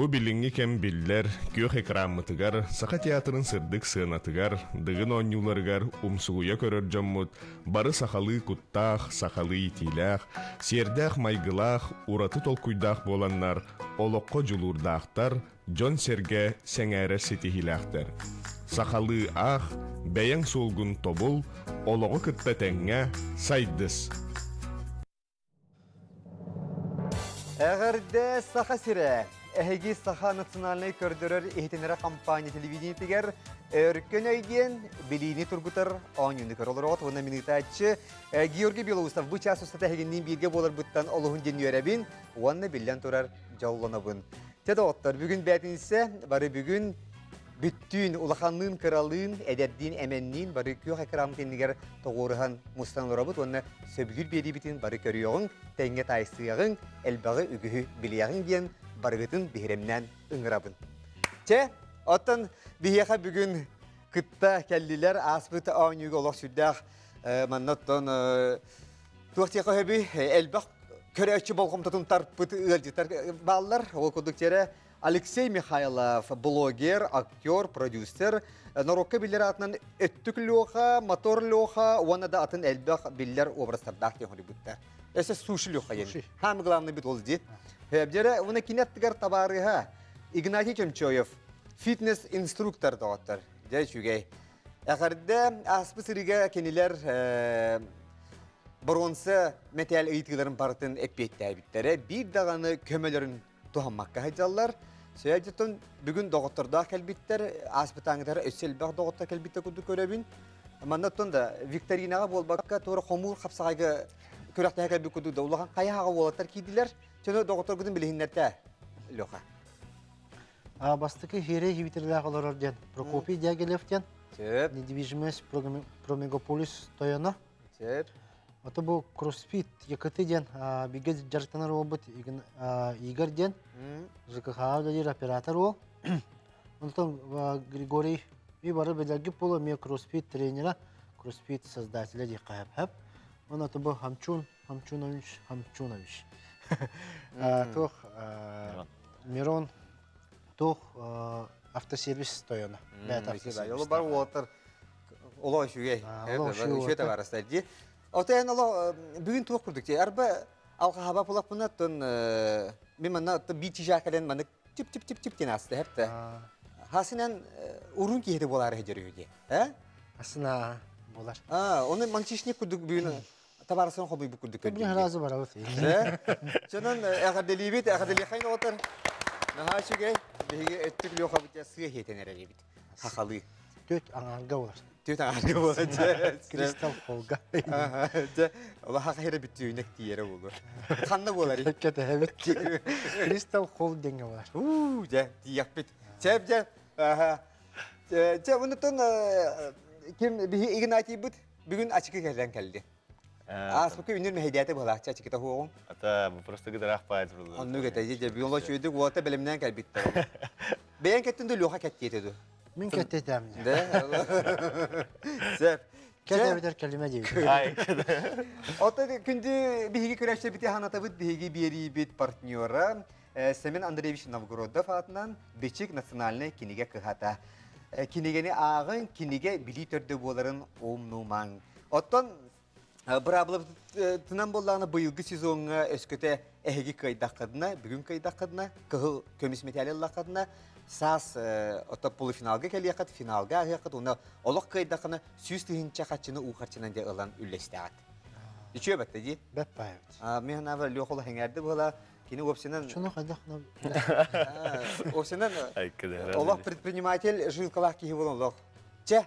Бу билиҥҥи кэм биллэр күөх экраммытыгар, Саха театрын сырдык сыанатыгар, Дыгын оонньууларыгар умсугуйа көрөр дьоммут бары сахалыы куттаах, сахалыы иитиилээх, сиэрдээх майгылаах, ураты толкуйдаах буоланнар олоххо дьулуурдаахтар, дьон-сэргэ сэҥээрэр ситиһиилээхтэр. Сахалыы аах, бэйэҥ суолгун тобул, олоҕу кытта тэҥҥэ сайдыс! Эҕэрдэ Саха сирэ! Эһиги Саха национальнай көрдөрөр иһитиннэрэр компания телевидениетигэр Өркөн өй диэн билиини тургутар оонньууну көрө олороҕут уонна мин ыытааччы Георгий Белоусов бу чаас устата эһигинниин бииргэ буоларбыттан олуһун диэн үөрэбин уонна биллэн турар дьоллонобун. Чэ доҕоттор, бүгүн бээтинсэ, бары бүгүн Бүттүүн, улаханныын-кыралыын, эдэрдиин-эмэнниин бары күөх экраммыт иннигэр тоҕуоруһан мустан олоробут уонна сөбүлүүр биэриибитин бары көрүөҕүҥ, тэҥҥэ таайсыаҕыҥ, элбэҕи үгүһү билиэҕиҥ диэн барыгытын биһирэмнээн ыҥырабын. Чэ, оттон биһиэхэ бүгүн кытта кэллилэр ааспыт оонньууга олох сүрдээх манна оттон туох диэххэ сөбүй элбэх көрөөччү болҕомтотун тарпыт ыалдьыттар бааллар. Ол курдук тиэрэ Алексей Михайлов, блогер, актер, продюсер, норуокка биллэр аатынан Өттүк Леха, Мотор Леха уонна да атын элбэх биллэр образтардаах диэн хоруйбуттар. Өссө Суши Леха диэн. Самый главный бит ол дии. Дьэрэ, уонна кини аттыгар табаарыһа Игнатий Чемчоев, фитнес-инструктор доҕоттор. Дьэ, үчүгэй. Эҕэрдэ ааспыт сырыыга кинилэр боруонса мэтээл ыйытыыларын барытын эппиэттээбиттэрэ. Биир даҕаны көмөлөрүн туһаммакка сылдьаллар. Сөйдьөтөн бүгүн доҕоттордоох кэлбиттэр, ааспытааҥытара өссө элбэх доҕоттор кэлбиттэр курдук көрөбүн. Манна оттон да викторинаҕа буолбакка туора хомуур хапсаҕайга күрэхтэһэ кэлбит курдук да улахан хайаһаҕа уолаттар киирдилэр. Чөнө доҕотторгутун билиһиннэртэ Леха. Бастакы хиэрэй хибитерлээх олорор диэн Прокопий Дягилев диэн недвижимость промегаполис тойоно. Сөп. Ото бу кроссфит ЯКТ диэн бигэ дьарыктанар уолбут Игорь диэн ЖКХ үлэлиир оператор уол. Онтон Григорий и бары билэргит буолуо эмиэ кроссфит тренера, кроссфит создателя диэххэ сөп. Онон ото бу Хамчун Хамчунович Хамчунович. Туох Мирон туох автосервис тойоно. Бэйэтэ автосервис. Ол бар уолаттар Олоо үчүгэй. Үчүгэй табаарыстар дии. Отон олоо бүгүн туох курдук дии. Арба алхаһаба пулаппына оттон мен манна оттон биир чижаа кэлэн маннык тип тип тип тип диэн аста хепте. Хасынан урун киһити буолаары хедерүү дии. Э? Асына болар. А, оны мальчишник курдук бүгүн табаарысын хобуйбут курдук көрдүм. Бүгүн разы барабыт. Чонон эҕэрдэлиибит, эҕэрдэлиэхэйин оҕотор. Наһаа үчүгэй. Биһиги өттүк Лехабыт сыа хиэтэн эрэлибит. Хахалыы. Түт аҥаарга болар. Түт аҥаарга болар. Кристалл холга. Дьэ, олаха хайра бүтүүнэк тиийэрэ буолуо. Ханна буолар? Кэтэһэбит. Кристалл холл диэҥҥэ болар. Уу, дьэ, тиийэхпит. Чэп, дьэ. Чэ, онутун ким биһи Игнатийбыт бүгүн ачыкы кэлэн кэлди. Ааспыкка үнүр мэһэйдээтэ быһалааччы ачыкыта хуоҕум. Ата просто гыдараах паайт буолла. Оннук этэ, дьэ биолог үчүгэйдик уота бэлэмнээн кэлбиттэр. Бэйэҥ кэттин да Леха кэттиэтэ ду. Мин кэттиэтээм. Да. Сөп. Кэтэбитер кэлимэ диэбит. Оттон күндү биһиги күрэхчэбити ханатабыт биһиги биэриибит партнера Семен Андреевич Новгородов аатынан Бичик национальнай кинигэ кыһата. Кинигэни ааҕыҥ, кинигэ билии төрдө буоларын умнумаҥ. Оттон быраабылатынан буоллаҕына быйылгы сезоҥҥа өскөтө эһиги кыайдаххытына, бүгүн кыайдаххытына, кыһыл көмүс мэтээли ыллаххытына, саас оттон полуфиналга кэлиэххит, финалга ааһыаххыт уонна олох кыайдаххына 100 000 харчыны уу харчынан дьэ ылан үллэстэҕит. Үчүө бэтте дии. Бэт баайбыт. Мин санаабар Лехола сэҥээрди буола Кини уопсайынан Чуну хайдах Уопсайынан олох предприниматель жилкалаах киһи буолан олох. Чэ,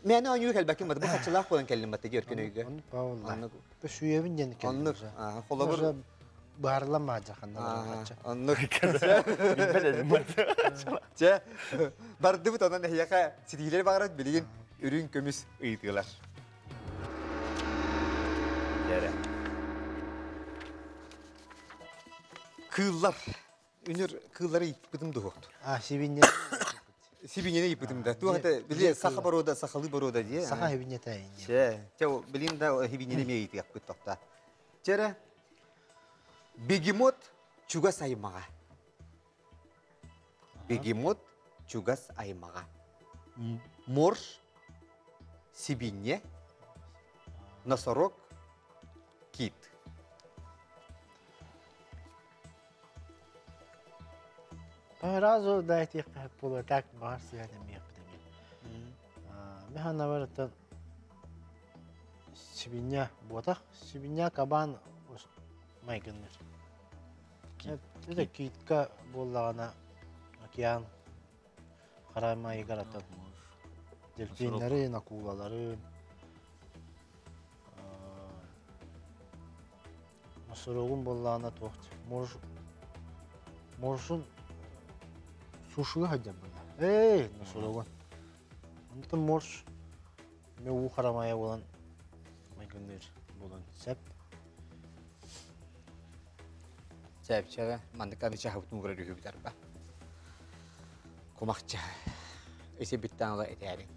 Мээнэ оонньуу кэлбэккин бу хаччылаах буолан кэллим батта диөркөн өйгө. Оннук баалла. Сүйэбин диэн кэллим. Оннук. Холобур баарламаа жаханна Оннук. Чэ, бардыбыт онон эһиэхэ ситиилэр баҕарат билигин үрүҥ көмүс ыйытыылар. Кыыллар. Үнүр кыыллары ыйыппытым дуһуохтур. А, сибинье. Сибиньени ыйыппытым да. Туох это, били саха борода, сахалыы борода дии. Саха хибиньете инье. Чэ, чэ, билин да хибиньени эмиэ ыйытыахпыт тохта. Чэрэ, бегемот чугас аймаҕа. Бегемот чугас аймаҕа. Морж, сибинье, носорог, кит. Сразу да этиэххэ буолуо так баҕар сыһан эмиэхпит эмиэ. Мин ханна сибинья буотах, сибинья кабан майгынныр. Это китка буоллаҕына океан хара майыгар атын дельфиннэрин, акулаларын, Носорогун буоллаҕына туох морж моржун сушуга сылдьар буолла. Эй, носорогун. Онтон морж эмиэ уу харамайа буолан майгынныыр буолан сөп. Чэпчэҕэ маннык аны чаһыбытын уурар үһүбүт арба. Кумахча. Isi бүттэн ыла этээриҥ.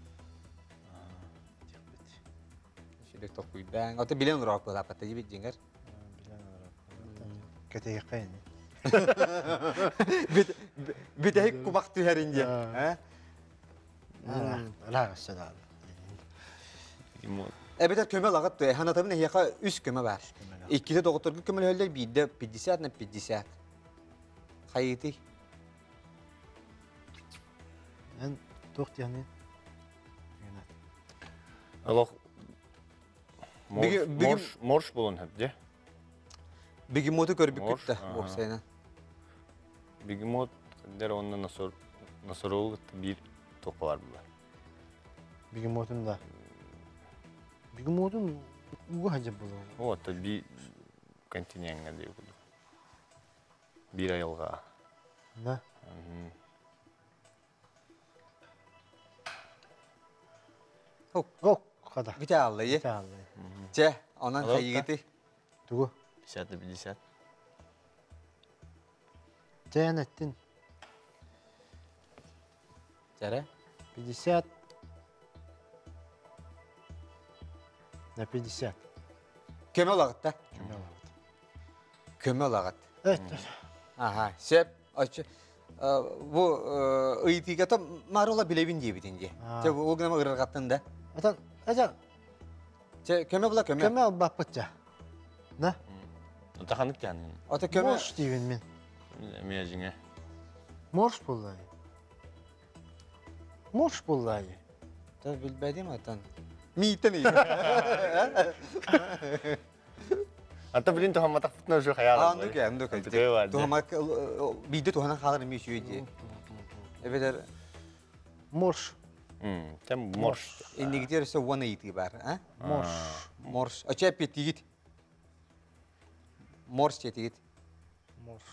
Сүрүк толкуйдаан. Ото билэн ураак буолааппатта дибит дьиҥэр. Билэн ураак. Кэтэһиэххэ ини. Бүтэһик кубах түһэрин диэн. Ыраах өссө даҕаны. Эбэтэр көмө ылаҕыт туй. Ханатабын эһиэхэ үс көмө бар. Иккитэ доҕотторго көмөлөһөллөр, биирдэ 50 на 50. Хайыытый? Эн туох диэний? Олох морж морж болон хөп де. Бегемоту көрбүккүт да уопсайынан. Бегемот дер онно носор носорогу биир тоққа бар була. Бегемотун да. Бегемотун уга хажа була. Вот би континентҥа дии курдук. Биир айылҕа. Да. Ок, хада. Бүтэ аллайы. Бүтэ аллайы. Чэ, онон хайыгыты? Тугу? 50 на 50. Чэ, эн эттин. Чэрэ? 50 на 50. Көмө ылаҕыт да? Көмө ылаҕыт. Көмө ылаҕыт. Аха, сөп. Бу ыйытыыга Марула билэбин диэбитин дии. Чэ, ол гынан ырырҕаттын да. Атан, ажа. Чэ, көмө була көмө. Көмө албаппыт ча. На. Ата ханнык тянын? Ата көмө. Морж диибин мин. Эмиэ дьиҥэ. Морж буоллай. Морж буоллай. Та билбэтим атан. Миитен Ата билин туһамматахпытына уже хайаалар. Андык андык. Туһамак биирдэ туһанан хаалар эмиэ үчүгэй дии. Эбэтэр Морж. Тем морж. Иннигитер өссө уон ыйытыы бар, а? Морж. Морж. Оча эппиэттиигит. Морж диэтигит. Морж.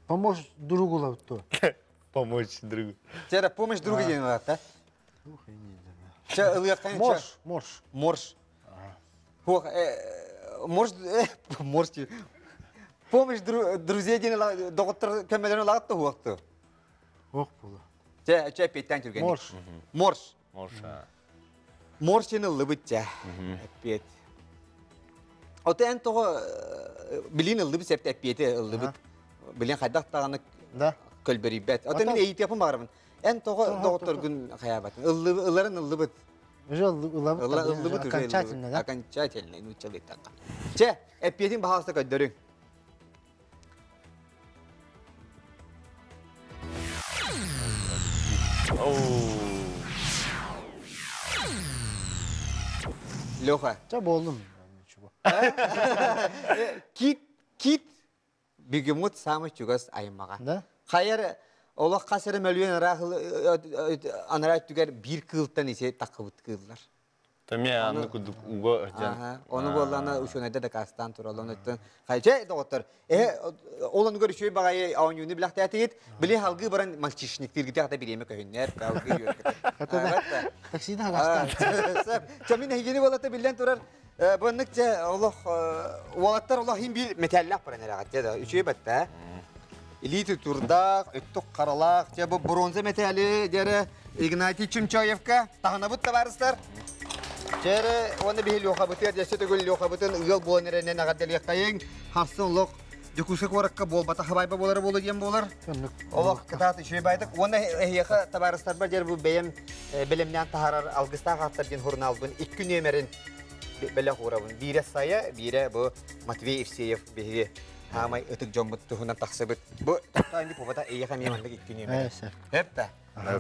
Помочь другу лавту. Помочь другу. Чэ, помощь другу диэн ылаата. Чэ, ылыаххайын Морж, морж. Морж. Хуох, морж, морж Помощь друзей диэн доҕоттор көмөлөрүн ылаҕыт да хуохту. Хуох буолу. Чэ, чэ, эппиэттээн түргэнник. Морж. Морж. Морж. Морж диэн ыллыбыт чэ. Эппиэт. Ото эн тоҕо билин ыллыбыт септе эппиэти ыллыбыт. Билин хайдах даҕаны Да. көлбөрүйбэт. Ото мин эйитиэппин баҕарабын. Эн тоҕо доҕотторгун хайаабатын. Ылларын ыллыбыт. Уже ыллыбыт. Ыллыбыт Окончательно, да? Окончательно, нууччалыйтанга. Чэ, эппиэтин баһаалыста көрдөрүҥ. Леха. Чэ, болдум. Кит, кит бегемот самый чугас аймаҕа. Да? Хайар олох хас эрэ мөлүйүөн ыраах анараа өттүгэр биир кыылтан исе таххыбыт кыыллар. Тэмиэ анны курдук уга ыһдьан. Ону буоллаана учуонайда дакаастаан тураллар. Онуттан хайча доҕоттор, э ол онугар үчүгэй баҕайы оонньууну билэхтээтигит, били халгыы баран мальчишниктииргитэ хата бириэмэ көһүннэр, халгыы үөркэтэ. Таксида хагастаан. Чэ мин эһигини буолата биллэн турар, бу чэ олох уолаттар олох иһин биир мэтээллээх баран эрэҕит дьэ да үчүгэй батта. Илии тутурдаах, өттүк харалаах, дьэ бу бронза мэтээли дьэрэ Игнатий Чемчоевка таһынабыт табаарыстар. Дьэрэ уонна биһи Лехабытыгар дьэссе төгүл Лехабытын ыал буолан эрэнэн эҕэрдэлиэххэйиҥ. Харсын олох Дьокуускай куоракка буолбатах хабайба буолара буолуо диэн буолар. Олох кытаат үчүгэй байтык. Уонна эһиэхэ табаарыстарбар дьэр бу бэйэм бэлэмнээн таһаарар алгыстаах ааттар диэн журналбын икки нүөмэрин бэлэх уурабын. Биирэ Сайа, биирэ бу Матвей Евсеев биһиги хаамай ытык дьоммут туһунан тахсыбыт. Бу тоқтаан ди пубата эйиэхэ эмиэ маннык икки нүөмэр. Эппэ.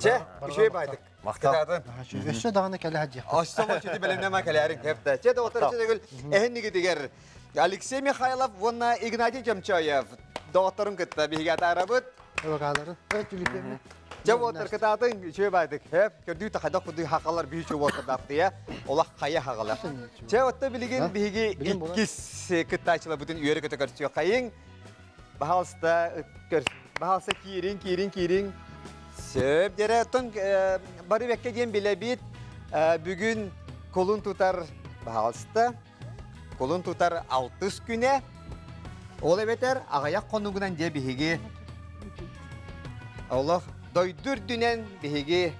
Чэ, үчүгэй байтык. Махтал. Өссө даҕаны кэлэ сылдьыахпыт. Өссө мочути бэлэмнэмэ кэлээриҥ хэпта. Чэ, доҕоттор, чэ, эһиннигитигэр Алексей Михайлов уонна Игнатий Чемчоев доҕотторун кытта биһиги атаарабыт. Ылыкаалары. Түлүпүөммүт. Чэ, уоттар кытаатын, үчүгэй баайдык. Хэп, көрдүү тахайдах кудуй хақалар биһи уоттардаахтыя, олох хайа хагалар. Чэ, отто билигин биһиги иккис кыттааччыларбытын үөрэ көтө көрсүөххэйиҥ. Баһалыста көр. Баһалыста киирин, киирин, киирин. Сөп дэрэ, оттон бары бэккэ диэн билэбит. Бүгүн кулун тутар баһалыста. Кулун тутар алтыс күнэ. Ол эбэтэр аҕыйах хонугунан дьэ биһиги олох дойду үрдүнэн биһиги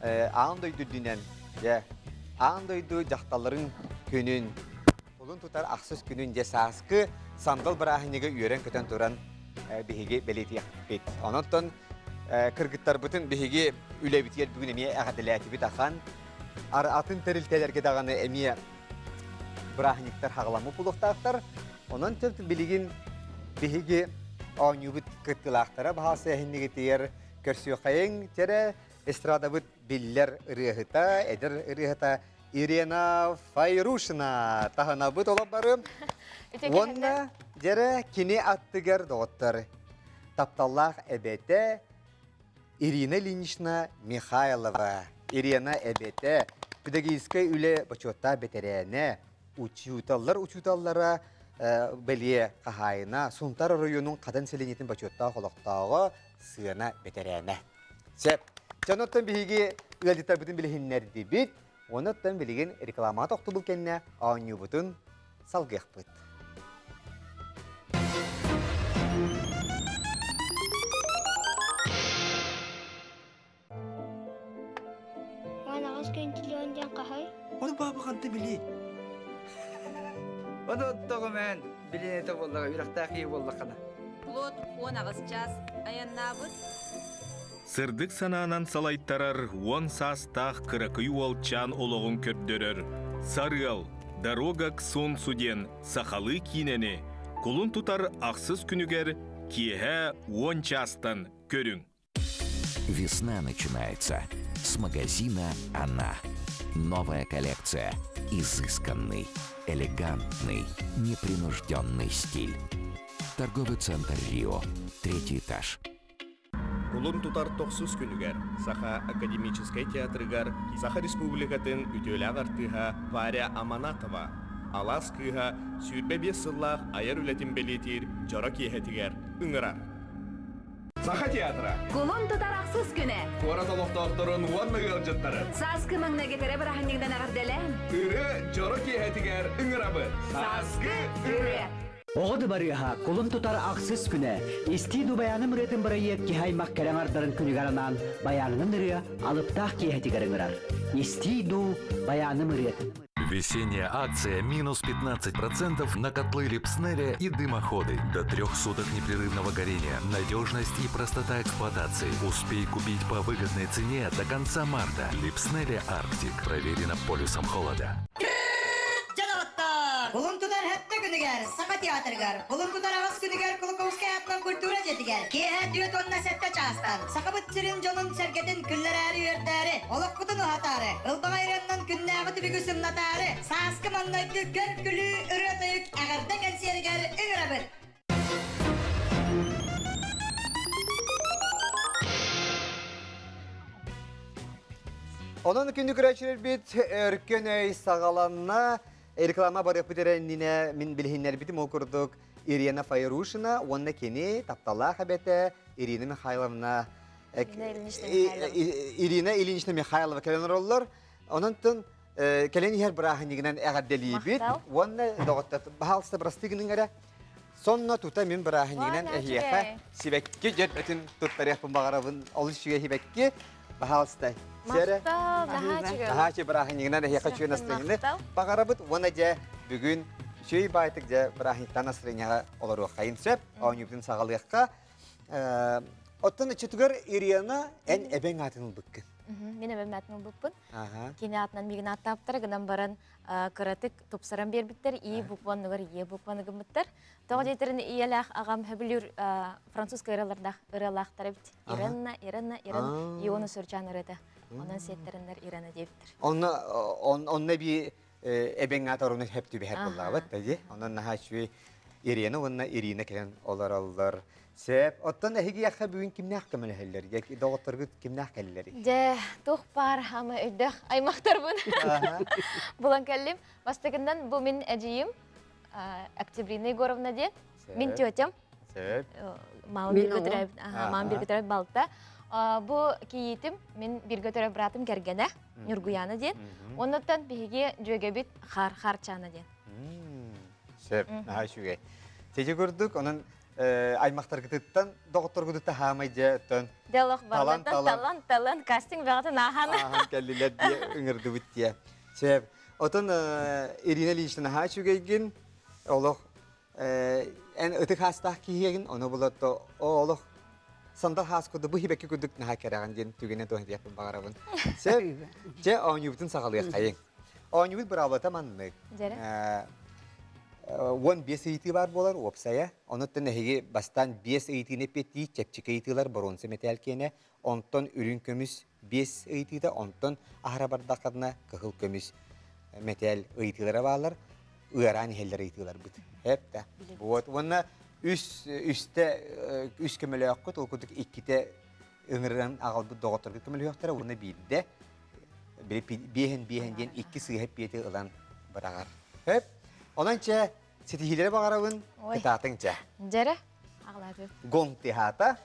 аан дойду үрдүнэн дьэ аан дойду дьахталларын күнүн кулун тутар ахсыс күнүн дьэ сааскы сандал бырааһынньыгы үөрэн-көтөн туран биһиги бэлиэтиэхпит. Онон кыргыттарбытын биһиги үлэбитигэр бүгүн эмиэ эҕэрдэлээтибит ахан. Атын тэрилтэлэргэ даҕаны эмиэ бырааһынньыктар хаҕаламмыт буолуохтаахтар. Онон билигин биһиги оонньуубут кыттыылаахтара баһаас эһиннигитигэр көрсүөххэйиҥ тэрэ эстрадабыт биллэр ырыаһыта, эдэр ырыаһыта Ирина Файрушина таһынабыт олоббары. Уонна дьэрэ кини аттыгар доҕоттор тапталлаах эбэтэ Ирина Ильинична Михайлова. Ирина эбэтэ педагогическай үлэ бочуоттаах бэтэрээнэ, учууталлар учууталлара бэлиэ хаһаайына, Сунтар оройуонун Хатан сэлиэнньэтин бочуоттаах олохтооҕо, сыана бэтэрээнэ. Сөп. Дьоноттон биһиги ыалдьыттарбытын билиһиннэрдибит. Онуттан билигин рекламаҕа тохтобул кэннэ оонньуубутун салгыахпыт. Анаҕас көнтүлүөн диэн хаһай? Ону баба ханты били. Ону оттоҕум эн билинэтэ буоллаҕа үрэхтээх киһи буоллаххына. Плот 18 час айаннаабыт. Сырдык санаанан салайтарар уон саастаах кыракый уолчаан олоҕун көрдөрөр «Сарыал. Дорога к солнцу» диэн сахалыы киинэни кулун тутар ахсыс күнүгэр киэһэ уон чаастан көрүҥ. Весна начинается с магазина «Она». Новая коллекция. Изысканный, элегантный, непринужденный стиль. Торговый центр «Рио». Третий этаж. Кулун тутар тохсус күнүгэр Саха академическай театрыгар Саха Республикатын үтүөлээх артыыһа Варя Аманатова Алаас кыыһа 25 сыллаах айар үлэтин бэлиэтиир дьоро киэһэтигэр ыҥырар. Саха театра. Кулун тутар ахсыс күнэ. Куорат олохтоохторун уонна ыалдьыттарын. Сааскы маҥнайгы бырааһынньыгынан эҕэрдэлээн. Ырыа дьоро киэһэтигэр ыҥырабыт. Сааскы ырыа. Оҕо дыбарыаһа кулун тутар ахсыс күнэ Истии Дубайааным ырыатын бырайыак киһи аймах кэрэ аҥардарын күнүгэр анаан байаанынан ырыа алыптаах киэһэтигэр ыҥырар. Истии дуу байааным ырыатын. Весенняя акция минус 15% на котлы Липснеля и дымоходы. До трех суток непрерывного горения, надежность и простота эксплуатации. Успей купить по выгодной цене до конца марта. Липснеля Арктик. Проверено полюсом холода. Кулун тутар хэттэ күнүгэр Саха театрыгар, Кулун тутар аҕыс күнүгэр Кулаковскай аатынан культура дьиэтигэр, киэһэ түөрт уонна сэттэ чаастан Сахабыт сирин дьонун сэргэтин күллэрээри үөрдээри, олохпутун уһатаары, ылбаҕай ырыаннан күннээҕи түбүгү сымнатаары, сааскы маҥнайгы көр-күлүү ырыа-тойук эҕэрдэ кэнсиэригэр ыҥырабыт! Онон күндү көрөөччүлэрбит өркөн өй саҕаланна. Реклама барыахпыт эрэ иннинэ мин билиһиннэрбитим ол курдук Ирина Файрушина уонна кини тапталлаах эбэтэ Ирина Михайловна Ирина Ильинична Михайлова кэлэн олороллор. Онон кэлэн иһэр бырааһынньыгынан эҕэрдэлиибит уонна доҕоттор баһаалыста бырастыы гыныҥ эрэ. Сонно тута мин бырааһынньыгынан эһиэхэ сибэкки дьөрбөтүн туттарыахпын баҕарабын. Олус үчүгэй сибэкки. Баһаалыста. Сэрэ. Махтал, наһаа үчүгэй. Наһаа үчүгэй бырааһынньыгынан эһиэхэ үчүгэй настырыыны баҕарабыт. Уонна дьэ бүгүн Үчүгэй баайтык дьэ бырааһынньыктаан настроенияҕа олоруоххайын сөп. Оонньуубутун саҕалыахха. Оттон ыччатыгар Ирина эн эбэҥ аатын ылбыккын. Мин эбэм аатын ылбыппын. Кини аатынан миигин ааттаабыттара гынан баран кыратык тупсаран биэрбиттэр. И буква оннугар Е букваны гыммыттар. Тоҕо диэтэрин ийэлээх аҕам сөбүлүүр французскай ырыалардаах ырыалаахтар эбит. Ирена, Ирена, Ирена, Иону Сурчан ырыата. Онон сиэттэриннэр Ирена диэбиттэр. Онно онно би эбэҥ аата оруну хөп түбэһэр буоллаабыт да Онон наһаа үчүгэй Ирена уонна Ирина кэлэн олороллор. Сөп. Оттон эһиги яхха бүгүн кимнээх көмөлөһөллөр? Доҕотторгут кимнээх кэллэри? Дьэ, туох баар ама өйдөөх аймахтарбын булан кэллим. Бастакынан бу мин эдьиийим Октябрина Егоровна диэн. Мин тетям. Сөп. Мамам бирге төрөөбүт, мамам бирге төрөөбүт балта. Бу кийиитим мин бирге төрөөбүт братым кэргэнэ Ньургуяна диэн. Оннуттан биһиги дьүөгэбит Хаар Харчана диэн. Сөп, наһаа үчүгэй. Теже курдук, онон аймахтаргытыттан, доҕотторгутуттан хаамай дьэ оттон Диалог талан талан талан кастинг бэҕэтин ааһан ааһан кэллилэр диye ыҥырдыбыт диye. Сөп. Отон Ирина Ильинична наһаа үчүгэйгин, олох эн ытык хаастаах киһиэгин, ону булатто олох сандал хаас курдук бу хибэкки курдук наһаа кэрэҕин диэн түгэнэ туһан диэхпин баҕарабын. Сөп. Дьэ оонньуубутун саҕалыаххайыҥ. Оонньуубут быраабылата маннык. 15 ыйытыы баар буолар уопсайа. Онуттан эһиги бастаан 5 ыйытыыны эппиэттии чэпчэки ыйытыылар боруонса мэтээл киэнэ, онтон үрүҥ көмүс 5 ыйытыыта, онтон аһара бардаххытына кыһыл көмүс мэтээл ыйытыылара бааллар. Ыараан иһэллэр ыйытыыларбыт. Эп да. Вот. Уонна үс үстэ үс көмөлөөххүт, ол курдук иккитэ ыҥыран аҕалбыт доҕотторгут көмөлөһүөхтэрэ уонна биирдэ биэһин биэһин диэн икки сыыһа эппиэти ылан быраҕар. Хөп. Онон чэ ситиһиилэри баҕарабын, кытаатыҥ чэ. Дьэрэ, аҕалаатым. Гонг тыаһаата.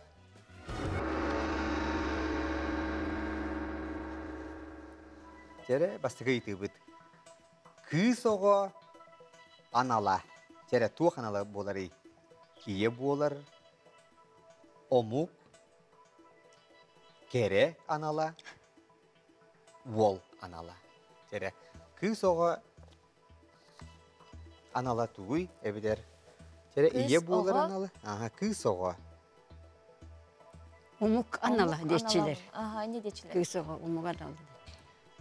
Дьэрэ, бастакы ыйытыыбыт. Кыыс оҕо анала. Дьэрэ, туох анала буоларый? Ийэ буолар, омук, кэрэ анала, уол анала. Кэрэ. Кыыс оҕо анала тугуй эбитэр? Кэрэ ийэ буолар анала. Аха, кыыс оҕо. Омук анала диэччилэр. Аха, не диэччилэр. Кыыс оҕо омук анала.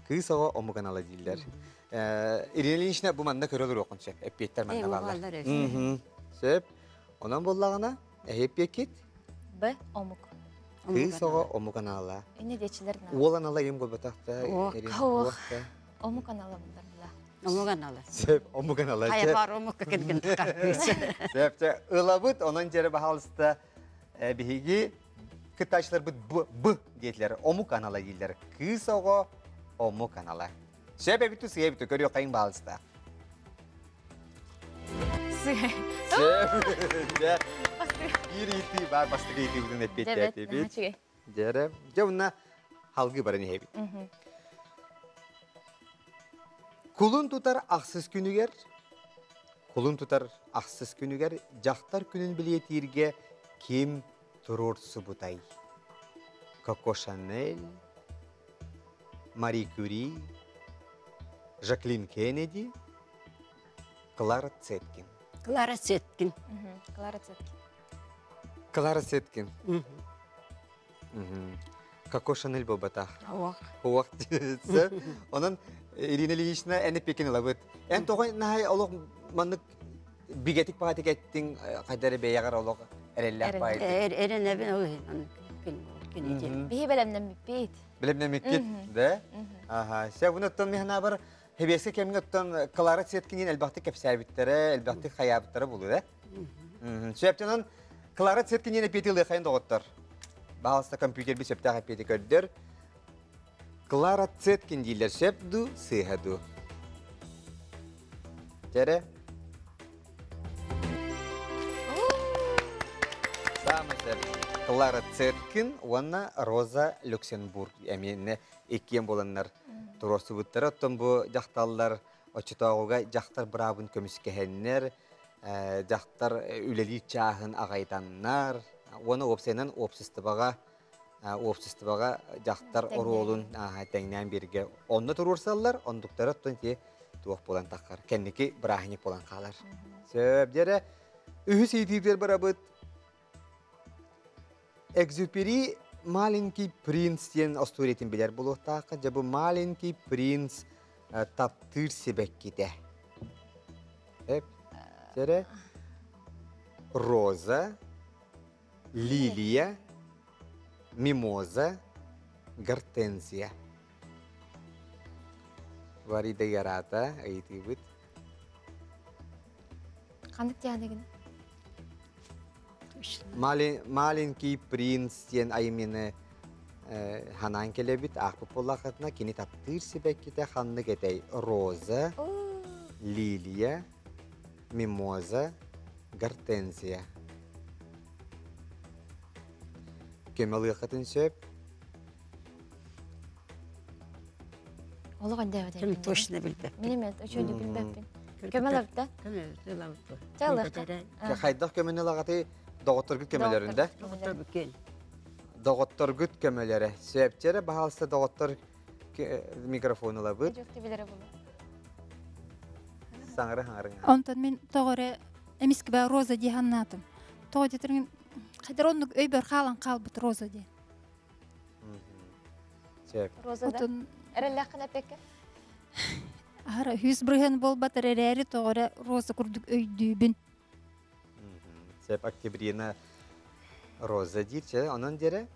Кыыс оҕо омук анала дииллэр. Ирина Ильинична бу манна көрө олоруоххун сөп. Эппиэттэр манна бааллар. Сөп. Онон буоллаҕына, эһи эппиэккит? Б. Омук. Кыыс оҕо омук анала. Инне диэччилэр Уол анала им буолбатах да. Ох. Омук анала булдар була. Омук анала. Сөп, омук анала. Хайа бар омукка кэлген кыыс. Сөп, ылабыт, онон дьэрэ баһаалыста биһиги кыттааччыларбыт Б, Б диэтилэр, омук анала дииллэр. Кыыс оҕо омук анала. Сөп эбиту, сыа эбиту, көрүөххэйиҥ баһаалыста. Дьэ, биир ыйытыы баар бастакы ыйытыыбытын эппиэттээтибит. Дьэрэ, дьэ уонна халгыы баран иһэбит. Кулун тутар ахсыс күнүгэр Кулун тутар ахсыс күнүгэр дьахтар күнүн билиэтииргэ ким туруорсубутай? Коко Шанель, Мари Кюри, Жаклин Кеннеди, Клара Цеткин. Клара Цеткин. Клара Цеткин. Клара Цеткин. Коко Шанель буолбатах. Уох. Уох. Онон Ирина Ильинична эн эппиэккин ылабыт. Эн тоҕо наһай олох маннык бигэтик баҕатык эттиҥ хайдары бэйэҕэр олох эрэллээх баайдык. Эрэнэбин ол иһин Биһи бэлэмнэммиппит. Бэлэмнэммиккит, да? Аха. Сэ буну оттон мин санаабар Хэбиэскэ кэмҥэ оттон Клара Цеткинин элбэхтик кэпсээбиттэрэ, элбэхтик хайаабыттара буолуо, да? Сөптөнөн Клара Цеткинин эпиэти ылыахайын доҕоттор. Баһалыста компьютер би сөптөөх эпиэти көрдөр. Клара Цеткин дииллэр сөп дуу, сыыһа дуу? Тере. Самый сөп. Клара Цеткин уонна Роза Люксембург эмиэнне иккиэн буоланнар туруорсубуттара. Оттон бу дьахталлар оччотооҕуга дьахтар быраабын көмүскэһэннэр, дьахтар үлэлиир чааһын аҕайтаннар уонна уопсайынан уопсастыбаҕа уопсастыбаҕа дьахтар оруолун тэҥнээн биэргэ онно туруорсаллар, ондуктара оттон ити туох буолан таххар. Кэнники бырааһынньык буолан хаалар. Сөп дьэрэ үһүс иитиитигэр барабыт. Экзюпери Маленький принц диэн остуоруйатын билэр буолуохтаахха. Дьэ бу Маленький принц таптыыр сибэккитэ. Эп, дьэрэ Роза, Лилия, Мимоза, Гортензия. Варида Ярата ыйытыыбыт. Ханнык дианагын? Маленький принц диэн айымньыны ханаан кэлэбит аахпыт буоллахытына кини таптыыр сибэккитэ ханнык этэй? Роза, лилия, мимоза, гортензия. Көмө ылыаххытын сөп. Олох өндөөбөт. Ким точно билбэппин. Мин эмиэ үчүгэйдик билбэппин. Көмө ылабыт да? Көмө ылабыт. Чэ ылыахха. Хайдах көмөнү ылаҕатый? Доҕотторгут көмөлөрүн да? Доҕотторгут кел. Доҕотторгут көмөлөрө. Сөпчөрө баһаалыста доҕоттор микрофон ылабыт. Саҥара хаҥарыҥ. Онтон мин тоҕо эрэ эмискэ Роза дии санаатым. Тоҕо диэтэрин хайдар оннук өйбөр хаалан хаалбыт Роза диэн. Сөп. Роза да? Эрэллээххин эппекке? Аһара үс бырыһыан буолбатар эрээри тоҕо эрэ Роза курдук өйдүүбүн. Сөп, Октябрина Роза диир, чэ, онон диэрэ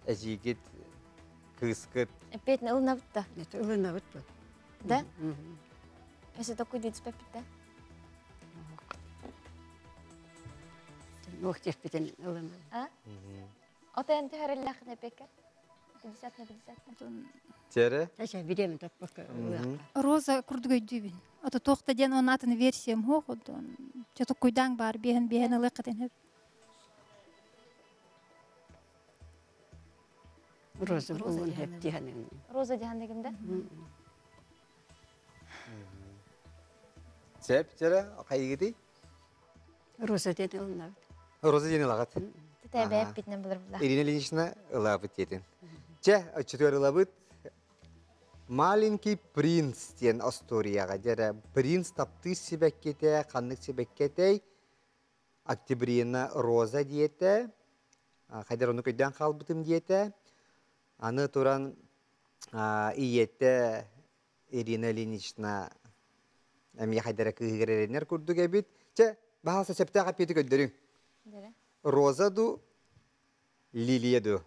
эдьиийгит, кыыскыт. Эппиэтин ылынабыт да? Ылынабыт бу. Да? Өсө токуй диэспэппит да? Туох диэппитин ылынабыт. А? Отойон түһэриллэххин эппеккэ? 50 на 50. Тере? Эчэ бириэмэ таппакка Роза курдук өйдүүбүн. Ото туох да диэн он атын версиям хуох онтон чотоккуйдаан баар биэһэн биэһэн ылыаххытын сөп. Роза булун хеп диһанын. Роза диһанныгым да? Сөп, тере, хайыгытый? Роза диэн ылынабыт. Роза диэн ылаҕыт. Тэтэ битинэн булар була. Ирина Ильинична ылаабыт диэтин. Чэ, оччотугар ылабыт. Маленький принц диэн остуоруйаҕа дьэрэ принц таптыыр сибэккитэ ханнык сибэккитэй Октябрина Роза диэтэ хайдар ону көйдөөн хаалбытым диэтэ аны туран ийэтэ Ирина Ильинична эмиэ хайдара кыыһыгар эрэнэр курдук эбит. Чэ, баһаалыста сөптөөх эппиэти көрдөрүҥ. Роза ду, Лилия ду?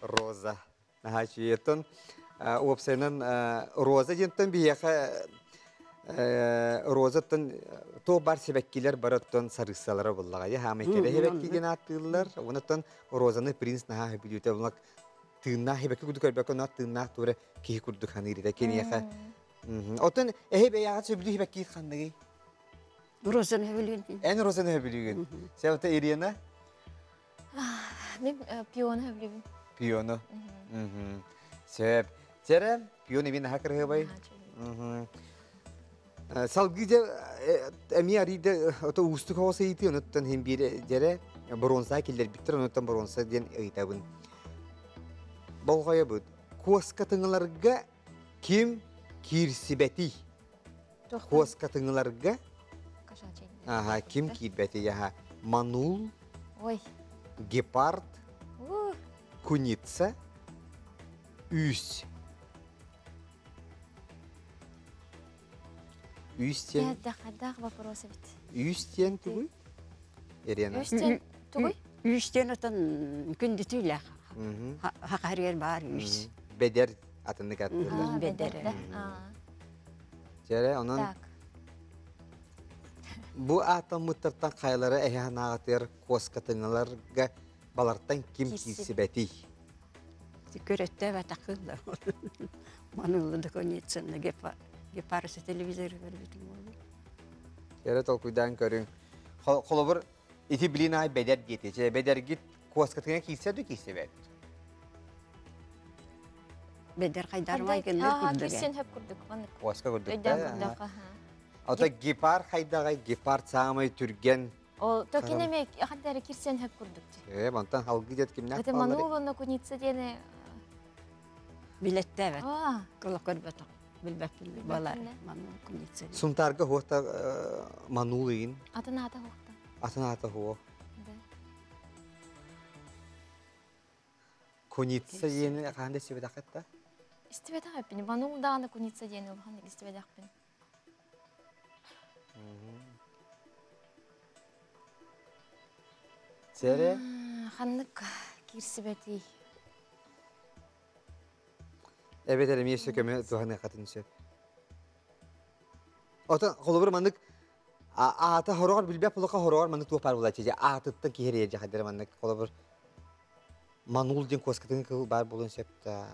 Роза. Наһаа үчүгэй. Уопсайынан Роза диэнтэн биһиэхэ Розаттан туох бар сибэккилэр бар оттон сарыыссалара буллаҕа. Дьэ хаамай кэрэ сибэкки диэн ааттыыллар. Онон Розаны принц наһаа сөбүлүүтэ. Булак тыыннаах сибэкки курдук көрбөккө, онно тыыннаах туора киһи курдук саныыр этэ киниэхэ. Оттон эһи бэйэҕит сөбүлүү сибэкки ханныгый? Розаны сөбүлүүн. Эн Розаны сөбүлүүгүн. Сәбәтэ Ирина? Мен пиону сөбүлүүбүн. Пиону. Сөп. Сэрэ, пион эбин аха кырыһыбай. Салгыы дьэ эмиэ арыйда ото уустук оҕус ыйытыы онуттан хин биир дьэрэ боруонса киллэрбиттэр онуттан боруонса диэн ыйытабын. Болҕойобут. Куоска тыҥыларга ким киирсибэтий? Куоска тыҥыларга Аха, ким киирбэтий? Аха, манул, Ой. гепард, куница, үүс. Үүс диэн... Хайдах вопрос эбит. Үүс диэн тугуй? Ирена. Үүс диэн тугуй? Үүс диэн отон күндүтүүлээх. Хахарыгар баар үүс. Бэдэр атыннык аттылар. Бэдэр. Дьэрэ, онон бу ааттаммыттартан хайалара эһи санааҕытыгар куоскатыҥаларга балартан ким киирсибэтий? Көрөттө батакылла. Манылы доконецына гепарысы телевизор көрбүтүм буолу. Дьэрэ толкуйдаан көрүҥ. Холобур, ити билин аай бэдэр диэти. Бэдэргит куоскатыҥа киирсэ да киирсибэт? Бэдэр хайдар майгыннар курдук. Кирсен хөп курдук. Куоска курдук. Ото гепард хайдаҕай? Гепард саамай түргэн. Ол токин эме хаддары кирсен хөп курдук. Э, мантан халгы дет кимнәк Это манул онно куница диэни Билеттээбэт. Кыла көрбөтөх. Билбэппин бала манул куница. Сунтарга хуохта манул игин. Атын ата хуохта. Атын ата хуох. Куница диэни хаанда истибэтэххит Истибэтэх эппин. Манул дааны куница диэни улахан истибэтэхпин. Сэрэ? Ханнык киирсибэтий? Эбэтэр эмиэ өссө көмө туһаныаххытын сөп. Отон холобур маннык аата хороҕор билбэт булаха хороҕор маннык туох баар буолааччы дьэ аатыттан киһи эрийэр дьахайдара маннык холобур манул диэн куоскатын кыл баар буолуон сөп да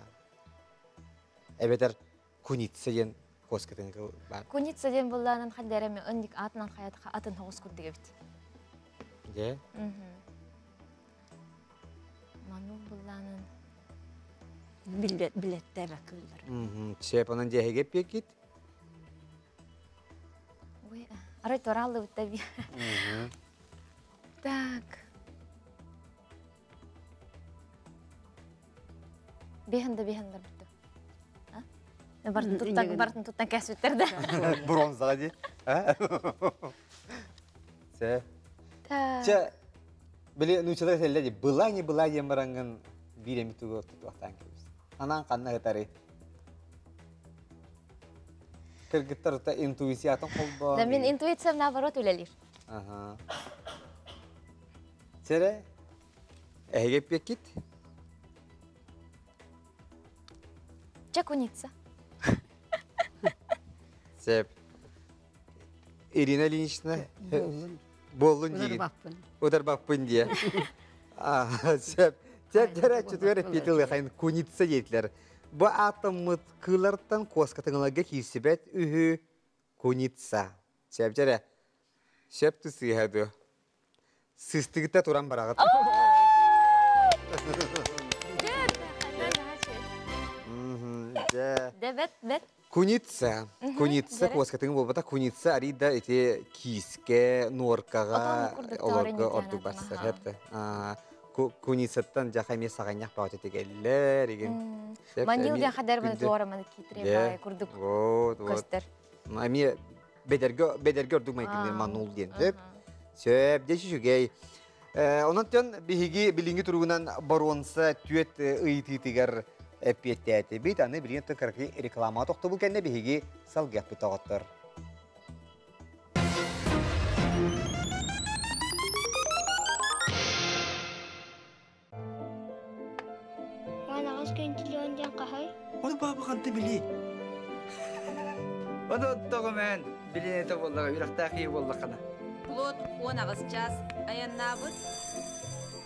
эбэтэр куница диэн куоскатын кыл баар. Куница диэн буллаанан хаддэреми ынник аатынан хаятха атын хоҕус курдук эбит. Дьэ. Манул буллаанан Билеттээбэ кыыллар. Сөп, онон дьэһигэ пиэкит. Ой, арай турааллыбытта би. Так. Биһэн да биһэн барбыттым. Бартын туттан бартын туттан кэсүттэр да. Бронзаға ди. Се. Чэ, били нуучалар этэллэр дии, была не была диэн бараҥҥын биир эмит тугу тутуохтаан кэбис. Анаан ханна ытарый? Кыргыттар ута интуициятын холбоон. Да мин интуициям наоборот үлэлиир. Ага. Сэрэ, эһиги эппиэккит? Чакуница. Сеп. Ирина Ильинична буоллун диигин. Ударбаппын диye. Сөп. Чэ, чутугар эппиэтил куница диэтилэр. Бу ааттаммыт кыылартан куоскатыҥыларга киирсибэт үһү куница. Сөп дьэрэ. Сөп тусыыһа дуо? Сыстыгыта туран бараҕыт. Дебет, бет. Куница. Куница куоскатыҥы буолбата. Куница арыйда ити киискэ, нуоркаҕа олорго ордук барсар. Хэпте. Куницаттан жаха эмиэ саҕанньах баҕата тигэллэр игин. Манил диэн хадар маны туора маны киитире курдук көстөр. Эмиэ бэдэргэ бэдэргэ ордук майгынныыр манул диэн сөп. Сөп, дьэ үчүгэй. Онон төн биһиги билиҥҥи туругунан боруонса түөт ыйытыытыгар эппиэттээтибит. Аны билигин кыракый реклама тохтобул кэннэ биһиги салгыахпыт оҕоттор. Манаҕас көнтүлүөн диэн хаһай? Ону баба ханты били. Ону оттоҕум эн билинэтэ буоллаҕа үрэхтээх киһи буоллаххына. Плот 18 час айаннаабыт.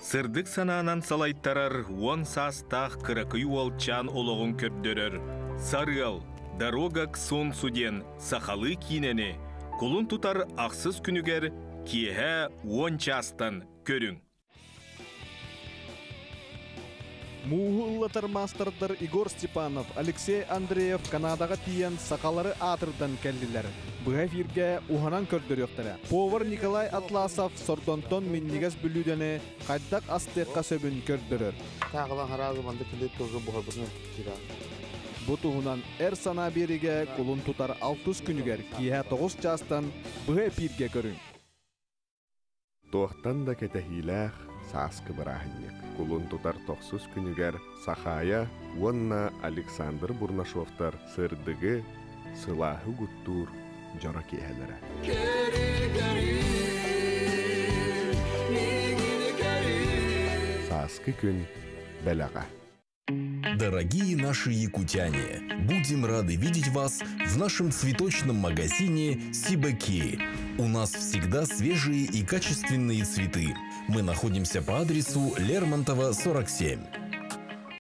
Сырдык санаанан салайтарар уон саастаах кыракый уолчаан олоҕун көрдөрөр «Сарыал. Дорога к солнцу» диэн сахалыы киинэни кулун тутар ахсыс күнүгэр киэһэ уон чаастан көрүҥ. Мууһу ыллатар маастардар Егор Степанов, Алексей Андреев Канадаҕа тиийэн сахалары аатырдан кэллилэр. Быһа эфиргэ уһанан көрдөрүөхтэрэ. Повар Николай Атласов сордонтон минньигэс бүлүүдэни хайдах астыахха сөбүн көрдөрөр. Бу туһунан эр санаа биэригэ кулун тутар алтыс күнүгэр киэһэ тоҕус чаастан быһа эпииргэ көрүҥ. Туохтан да кэтэһиилээх сааскы бырааһынньык. Кулун тутар тохсус күнүгэр Сахаайа уонна Александр Бурнашовтар сырдыгы, сылааһы угуттуур дьоро киэһэлэрэ. Сааскы күн бэлэҕэ. Дорогие наши якутяне, будем рады видеть вас в нашем цветочном магазине Сибаки. У нас всегда свежие и качественные цветы. Мы находимся по адресу Лермонтова, 47.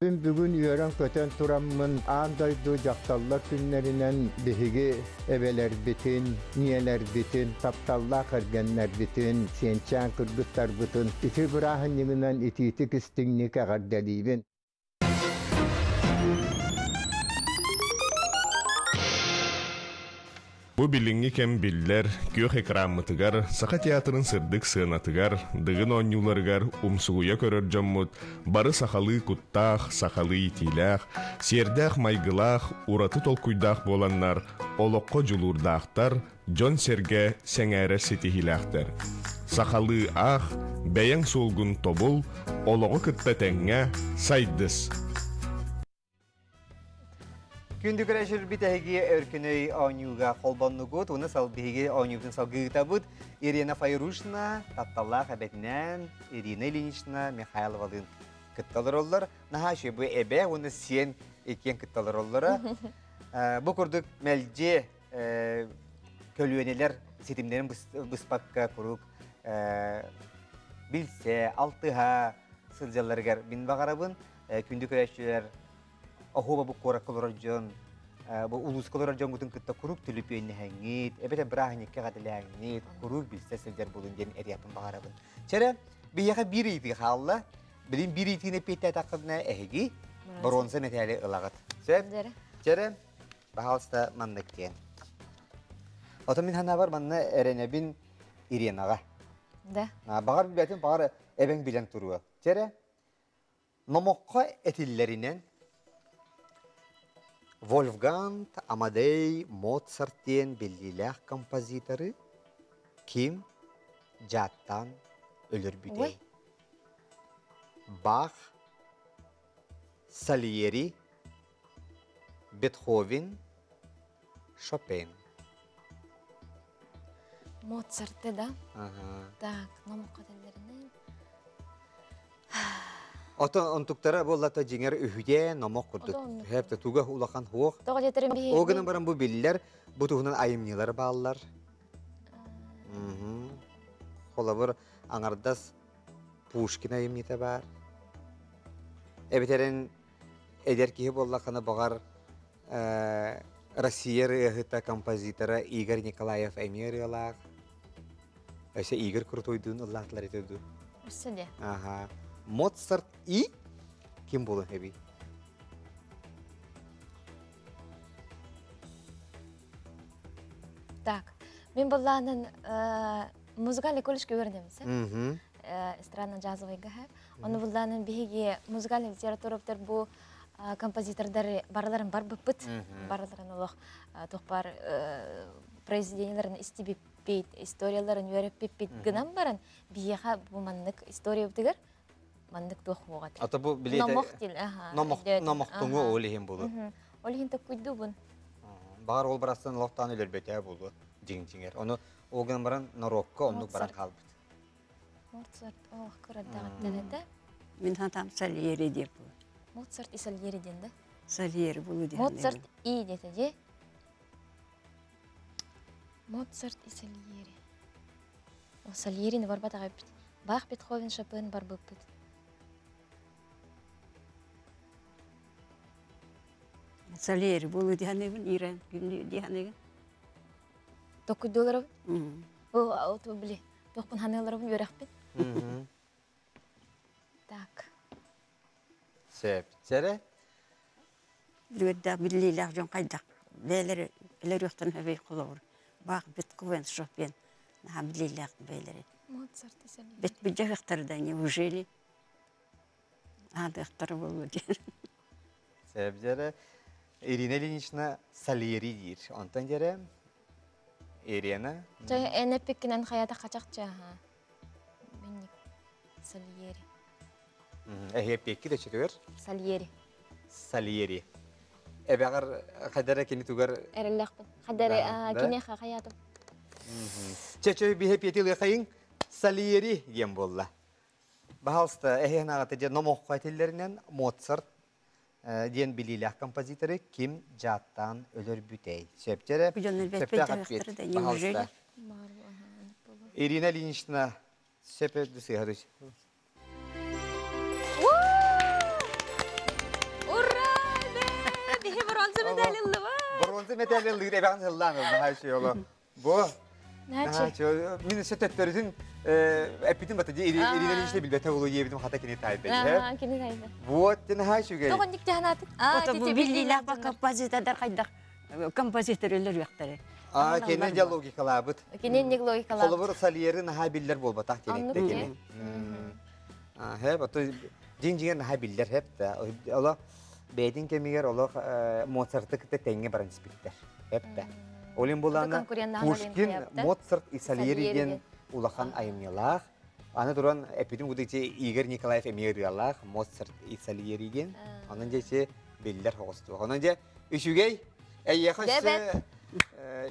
Күн бүгүн үөрэн-көтөн тураммын аан дойду дьахталлар күннэринэн биһиги эбэлэрбитин, ийэлэрбитин, тапталлаах эргэннэрбитин, сиэнчээн кыргыттарбытын ити бырааһынньыгынан итиитик истиҥник эҕэрдэлиибин. Бу билиҥҥи кэм биллэр күөх экраммытыгар, Саха театрын сырдык сыанатыгар, Дыгын оонньууларыгар умсугуйа көрөр дьоммут бары сахалыы куттаах, сахалыы иитиилээх, сиэрдээх майгылаах, ураты толкуйдаах буоланнар олоххо дьулуурдаахтар, дьон-сэргэ сэҥээрэр ситиһиилээхтэр. Сахалыы аах, бэйэҥ суолгун тобул, олоҕу кытта тэҥҥэ сайдыс! Күндү көрөчүлбүт эһиги өркүнөй оонньууга холбоннугут, уну биһиги оонньуубутун салгыытабыт. Ирина Файрушна, тапталлаах эбэтинээн Ирина Ильинична Михайловалыын кытталар оллор. Наһаа үчүгэй бу эбэ уонна сиэн иккиэн кытталар оллоро. Бу курдук мэлдьи көлүөнэлэр ситимнэрин быспакка куруук билсэ, алтыһа сылдьалларыгар мин баҕарабын. Күндү көрөөччүлэр оһуоба бу куоракка олорор дьон, бу улууска олорор дьоҥҥутун кытта куруук түлүпүөннэһэҥҥит, эбэтэр бырааһынньыкка эҕэрдэлээҥҥит, куруук билсэ сылдьар буолун диэн этиэхпин баҕарабын. Чэрэ, биһиэхэ биир ыйытыы хаалла. Билин биир ыйытыыны эппиэттээтэххитинэ эһиги боруонса мэтээли ылаҕыт. Сөп? Чэрэ, баһаалыста маннык диэн. Отон мин санаабар манна эрэнэбин Иренаҕа. Да. Баҕар билбэтим, баҕар эбэҥ билэн туруо. Чэрэ, Номоххо этиллэринэн, Вольфганг Амадей Моцарт диэн биллиилээх композиторы ким дьааттаан өлөрбүтэй? Бах, Сальери, Бетховен, Шопен. Моцарты, да? Ага. Так, номоххо этэллэринэн. Ото онтуктара буоллата дьиҥэр үһүйэ номох курдук. Хэп туга улахан хуох. Тоҕо диэтэрин биһи. Ол гынан баран бу биллэр, бу туһунан айымньылар бааллар. Холобур, аҥардас Пушкин айымньыта баар. Эбэтэрин эдэр киһи буоллаххына баҕар Россия ырыаһыта, композитора Игорь Николаев эмиэ ырыалаах. Өссө Игорь Крутойдуун ыллаатылар ити дуу. Өссө де. Аха. Моцарт и ким буолуон эбий? Так, мен буллаанын музыкальный колледжка үөрэнэмсэ. Эстрадно-джазовый гаһа. Оны буллаанын биһиги музыкальный литератураптар бу композитордары барыларын барбыппыт. Барыларын олох тухпар произведенияларын истибиппит, историяларын үөрэппиппит гынан баран биһиэхэ бу маннык историябытыгар маннык туох буоҕат. Ата бу билиэте Номох дил, аха. Номох номохтуҥу ол иһин булу. Ол иһин токкуйдубун. Баҕар ол барастан олохтоон өлөрбөтөө буолуо дьиҥ-дьиҥэр. Ону ол гынан баран норуокка оннук баран хаалбыт. Моцарт ох кыраддаҕыттан этэ. Мин хатам Сальери диэп бу. Моцарт и Сальери диэн да? Сальери булу диэн. Моцарт и диэтэ дии. Моцарт и Сальери. О, Сальерини барбатах эбит. Бах Бетховен Шопен барбыппыт. Сальери булу диһанегин, Ирен диһанегин. Токкуйдууларабын. О, оту били. Тохпун ханыыларабын үөрэхпин. Так. Сөп. Сэрэ? Билиэрдээх биллиилээх дьон хайдах бэйэлэри өлөрүөхтэн хөбөй холобур баах Бетховен, Шопен наһаа биллиилээх бэйэлэри. Моцарт и Сальери. Бет бүддьэһиэхтэрэ да неужели аадыахтара буолуо диэн. Сөп дьэрэ. Ирина Ильинична Сальери диир. Онтон дьэрэ Ирина. Чэ, эн эппиккинэн хайата хачахча аха. Минник Сальери. Эһи эппиэкки да чөтүгэр? Сальери. Сальери. Эбэҕэр хайдара кини тугар Эрэллэхпин. Хайдара кини хаятым. Чэ-чэ биһэ пиэти лыахайын Сальери диэн буолла. Баһалста эһиэн аҕата дьэ номоххо этиллэринэн Моцарт диэн билиилээх композиторы ким дьааттаан өлөрбүтэй? Сөптөрө? Сөптөөх эппиэт. Баһалста. Ирина Ильинична сөп сыһа Ура! Биһи бронза медаль ыллыба. Бронза медаль ыллыыр эбэҕин сыллаан ылла хаачы оло. Бу Мин өссө төттөрүтүн эппитим бата Ирина Ильинична билбэтэ болу диэбитим хата кини тайда. Кини тайда. Вот наһаа үчүгэй. Тоҕо ник таханаатык? Ото бу биллиилээх композитордар хайдах композитор өлөрүөхтэрэ. А, кини дьэ логикалаабыт. Кини инник логикалаабыт. Холобур, Сальери наһаа биллэр буолбатах диэн этте кини. Хэп, ото дьиҥ-дьиҥэр наһаа биллэр хэп да. Олох бэйэтин кэмигэр олох Моцарты кытта тэҥҥэ баран испиттэр. Хэп да. Олин булана Пушкин, Моцарт и Сальери диэн улахан айымньылаах. Аны туран эппитим курдук Игорь Николаев эмиэ ырыалаах Моцарт и Сальери диэн. Онон дьэ ити биллэр хоҕустуох. Онон дьэ үчүгэй эйиэхэ өссө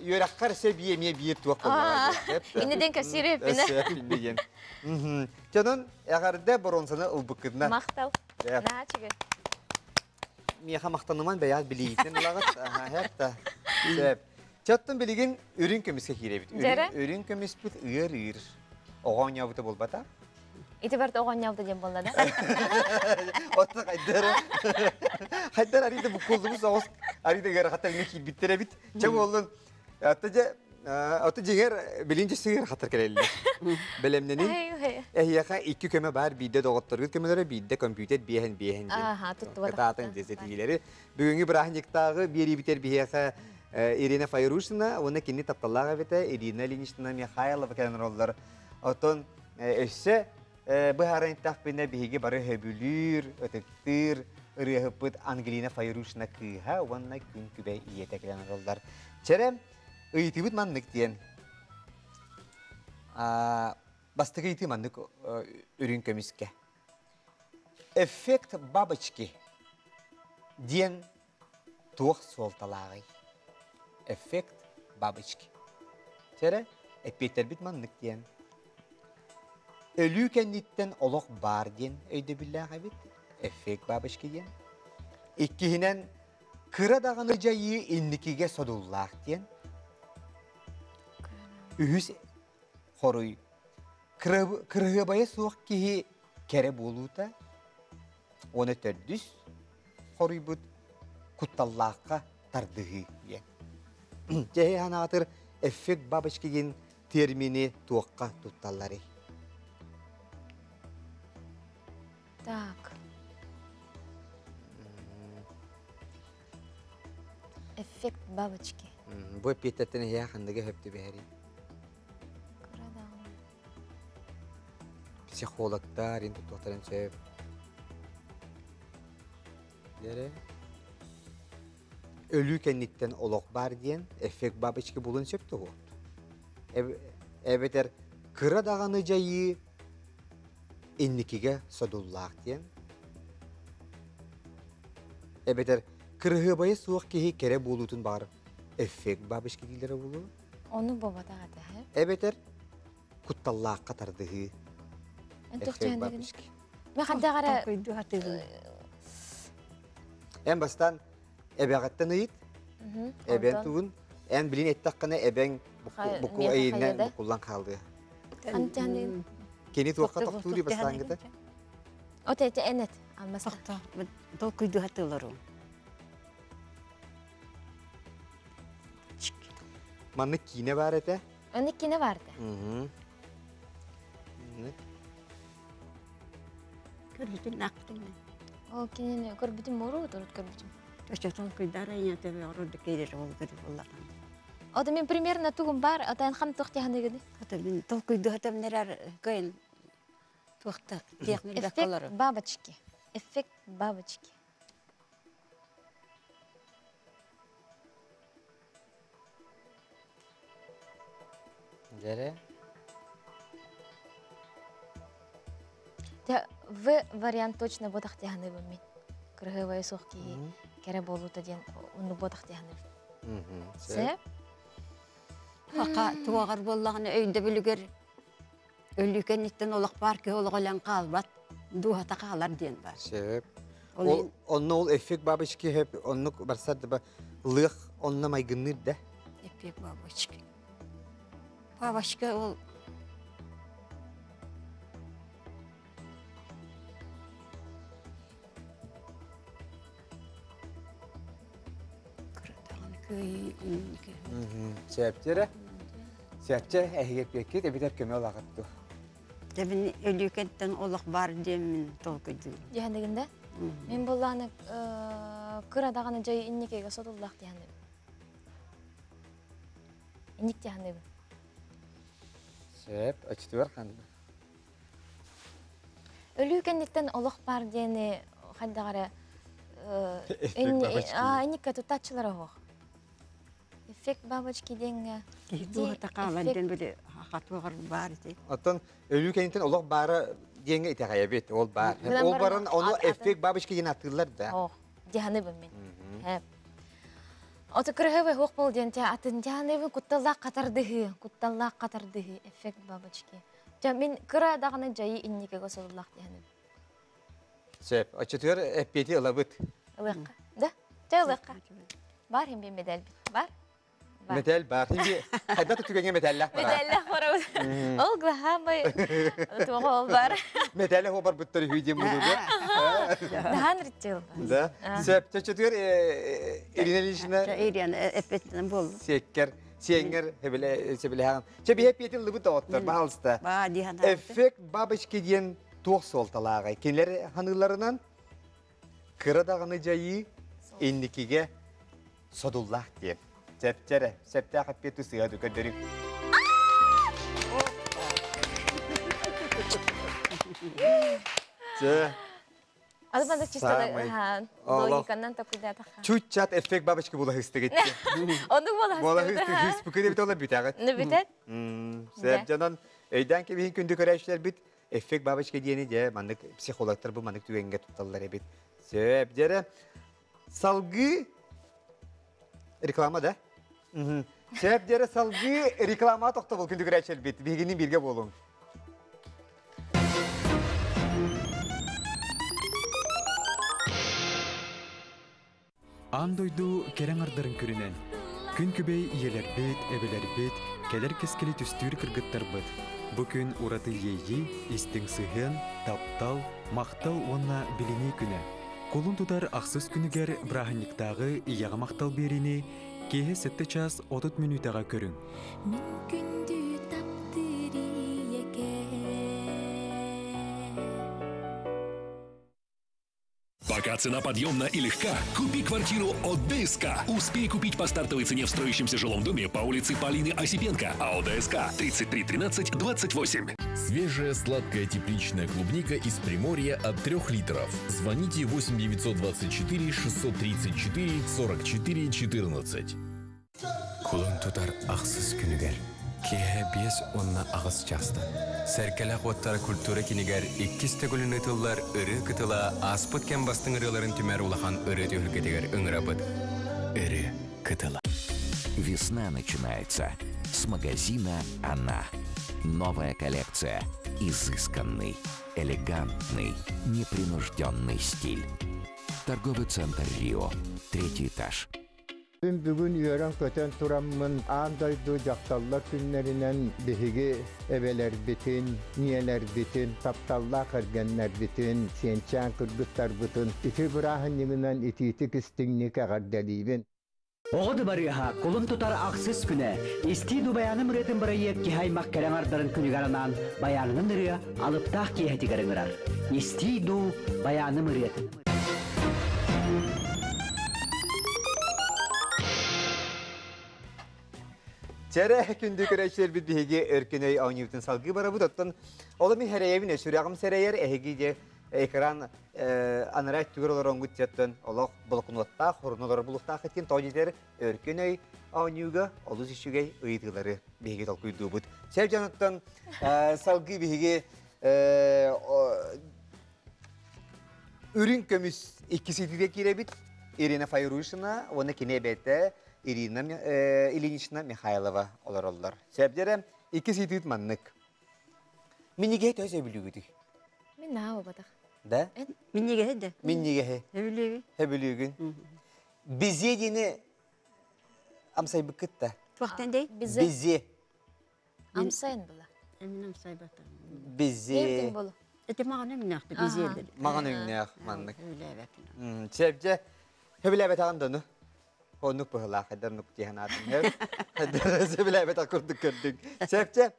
үөрэххэр өссө бии эмиэ биир туох буоллаҕа. Инниден кэпсиир эппинэ. Иннэ диэн. Дьонун эҕэрдэ боруонсаны ылбыккытына. Махтал. Наһаа үчүгэй. Миэхэ махтаныман бэйэҕит билиигиттэн ылаҕыт. Аһа, да. Сөп. Чоттон билигин үрүҥ көмүскэ киирэбит. Үрүҥ көмүспүт ыар ыыр. Оҕо оонньообута буолбата. Ити барыта оҕо оонньообута диэн буолла да? Отто хайдар хайдар арида буккуллубут соҕус арида ыарахаттар эмиэ киирбиттэр эбит. Чэ буоллун. Отто дьэ Отто дьиҥэр билин дьэ ыарахаттар кэлэллэр. Бэлэмнэнин. Эһиэхэ икки көмө баар биирдэ доҕотторгут көмөлөрө биирдэ компьютер биэһэн биэһэн диэн. Аха, туттубатах. Кытаатан дьэ Бүгүҥҥү бырааһынньыктааҕы биэриибитэр биһиэхэ Ирина Файрушина уонна кини тапталлаах эбэтэ Ирина Ильинична Михайлова кэлэн олороллор. Оттон өссө быһааран эттэхпинэ биһиги бары сөбүлүүр, ытыктыыр ырыаһыппыт Ангелина Файрушина кыыһа уонна күн күбэй ийэтэ кэлэн олороллор. Чэрэ, ыйытыыбыт маннык диэн. Бастакы ыйытыы маннык үрүҥ көмүскэ. Эффект бабочки диэн туох суолталааҕый? Эффект бабочки. Чэрэ, эппиэттэрбит маннык диэн. Өлүү кэнниттэн олох баар диэн өйдөбүллээх эбит. Эффект бабочки диэн. Иккиһинэн, кыра даҕаны дьайыы инникигэ содуллаах диэн. Үһүс хоруй Кырыһыабайа суох киһи кэрэ буолуута уонна төрдүс хоруйбут кутталлаахха тардыһыы диэн. Дьэ санаатыр эффект бабочки диэн термини туохха тутталларый? Так. Эффект бабочки. Бу эппиэттэртэн эһиэхэ ханныгы сөп түбэһэрий? Психологтар ин туттуохтарын сөп. Дere. Өлүү кэнниттэн олох бар диэн эффект бабочки булун сөп туһуот. Эбэтэр кыра даҕаны дьайыы инникигэ содуллаах диэн. Эбэтэр кырыһыабайа суох киһи кэрэ буолуутун баҕар эффект бабочки дииллэрэ буолуо. Ону буолбатах этэ, һэ? Эбэтэр кутталлаахха тардыһыы. Эн туох бабочки. Мен хайдах эрэ Эн бастаан эбэҕиттэн ыйыт. Эбэн тугун. Эн билин эттэххинэ эбэҥ букку эйиннэн буккуллан хаалыа. Кини туохха тохтуур бастаангыта? От эти энет алмаста. Толкуйду хатылару. Маннык киинэ баар этэ. Маннык киинэ баар этэ. Көрбүтүн аахпытым. Ол кинини көрбүтүм мору турут көрбүтүм. Очотон куйдара ийэтэ ордук кейдер ол көрү боллахан. Ото мен примерно тугум бар, ото эн хам туох тиһаныгыны? Ото мен толкуйду хатам нерар көйн туохта техник Эффект бабочки. Эффект бабочки. Дьэрэ. Те В вариант точно ботах тиһаныбын мин. Кырыһыабайа суох киһи кэрэ буолуута диэн оннук ботах тиһаныбын. Сөп. Хака туоҕар буоллаҕына өйдөбүлүгэр Өлүү кэнниттэн олох баар киһи олоҕо өлөн хаалбат, дууһата хаалар диэн баар. Сөп. Ол онно ол эффект бабочки хөп оннук барсар да лыах онно майгынныыр да. Эффект бабочки. Бабочка ол Сөптөрө. Сөпчө эһиги эппиэккит эбитэр көмө ылаҕыт дуо? Тэбин өлүүкэттэн олох бар диэммин толкуйдуум. Дьиһэнигин да? Мин буллааны кыра даҕаны дьай инникигэ содуллаах диһэним. Инник тиһаныбын. Сөп, очтугар ханна. Өлүү кэнниттэн олох бар диэни хайдах эрэ инникке туттааччылар оһох. Эффект бабочки диэҥҥэ. Киһи дууһата хаалан диэн били хатуоҕар баар ити. Оттон өлүү кэнниттэн олох баара диэҥҥэ итэҕэйэбит, ол баар. Ол баран ону эффект бабочки диэн атыыллар да. Ох, дьаһаныбын мин. Ото кырыһыбай хуох бол диэн атын дьаһаныбын кутталлаах катардыһыы, кутталлаах катардыһыы, эффект бабочки. Дьэ мин кыра даҕаны дьайыы инникигэ содуллаах дьаһаныбын. Сөп. Оччотугар эппиэти ылабыт. Ылыахха. Да? Чэ ылыахха. Бар хим медаль бар. Метел бар. Химби хайда түгэҥэ метеллэх бар. Метеллэх барабыт. Ол глаһамай туоҕа ол бар. Метеллэх ол барбыттар үһү диэн булуга. Наһан ритчил. Да. Сөп. Чөчөтүгэр Ирина Ильична. Ирина эппетинен болду. Секкер, сиэҥҥэр себелэһэҕин. Чэ биһи эппиэтин ылыбыт доҕоттор, баһалыста. Эффект бабочки диэн туох суолталааҕый? Кинилэр ханыыларынан кыра даҕаны дьайыы инникигэ содуллаах диэн. Чэпчэрэ, септээх эппиэти сыыһа көрдөрүҥ. Чэ. Аны чисто логиканан такуйдаатаха. Чуть-чат эффект бабочки була хыстыгыт. Ону була хыстыгыт. Хыстыгыт эбит ола бүтәҕит. Ну бүтәт. Сөп дьонон өйдөөн кэбиһин күндү көрөөччүлэрбит эффект бабочка диэни дьэ маннык психологтар бу маннык түгэҥҥэ тутталлар эбит. Сөп дьэрэ салгыы реклама да? Сөп дьэрэ салгыы реклама тохтобул күндү көрөөччүлэрбит биһигини бииргэ буолуҥ. Аан дойду кэрэ аҥардарын күрүнэн, күн күбэй ийэлэрбит, эбэлэрбит, кэлэр кэскили түстүүр кыргыттарбыт. Бу күн ураты иэйии, истиҥ сыһыан, таптал, махтал уонна билинии күнэ. Кулун тутар ахсыс күнүгэр бырааһынньыктааҕы ийэҕэ махтал биэриини киэһэ 7 чаас 30 мүнүүтэҕэ көрүҥ. Мин күндү таптыыр Пока цена подъемна и легка, купи квартиру от ДСК. Успей купить по стартовой цене в строящемся жилом доме по улице Полины Осипенко. АО ДСК 33 13 28. Свежая сладкая тепличная клубника из Приморья от 3 литров. Звоните 8 924 634 44 14. Кулун тутар ахсыс күнүгэр, киэһэ 5 уонна 8 чаастан, Сэргэлээх уоттара культура киинигэр иккис төгүлүн ыытыллар ырыа кытыла ааспыт кэм бастыҥ ырыаларын түмэр улахан ырыа түһүлгэтигэр ыҥырабыт. Ырыа кытыла. Весна начинается с магазина «Она». Новая коллекция. Изысканный, элегантный, непринужденный стиль. Торговый центр «Рио». Третий этаж. Күн бүгүн үөрэн көтөн тураммын аан дойду дьахталлар күннэринэн биһиги эбэлэрбитин, ийэлэрбитин, тапталлаах кэргэннэрбитин, сиэнчээн кыргыттарбытын ити бырааһынньыгынан итиитик истиҥник эҕэрдэлиибин. Оҕо дыбарыаһа кулун тутар ахсыс күнэ истии дубайаным ырыатын бырайыак киһи аймах кэрэ аҥардарын күнүгэр анаан байаанынан ырыа алыптаах киэһэтигэр ыҥырар. Истии дуу байааным ырыатын. Чэрэ күндү көрөөччүлэрбит биһиги өркүнөй оонньуубутун салгыы барабыт. Оттон ол эми сэрэйэбин, сүрэҕим сэрэйэр, эһиги де экран анараа өттүгэр олороҥҥут тиэттэн олох блокноттаах, хоруналары булуктаах этин тоҕо өркөн өй оонньууга олус үчүгэй ыйытыылары биһиги толкуйдуубут. Сэр дьонуттан салгыы биһиги үрүҥ көмүс иккис итигэ киирэбит. Ирина Файрушина уонна кини эбэтэ Ирина Ильинична Михайлова олороллор. Сөбдерэ иккис итиит маннык. Минигэ төс өбүлүгүтүй? Мин наа обатах. Да? Миннигэһи да. Миннигэһи. Хөбүлүүгүн. Хөбүлүүгүн. Бизе диэни амсайбыккыт да? Туохтан дей? Бизе. Бизе. Амсайын була. Эмин амсайбата. Бизе. Эти маған өңнөөхтü бизе деді. Маған өңнөөх маннык. Хөбүлээбэт. Сөбдө хөбүлээбэтаҕын дону. Оннук быһылаах хайдар нук диэн аатын. Сөбүлээбэтэх курдук көрдүк. Сөбдө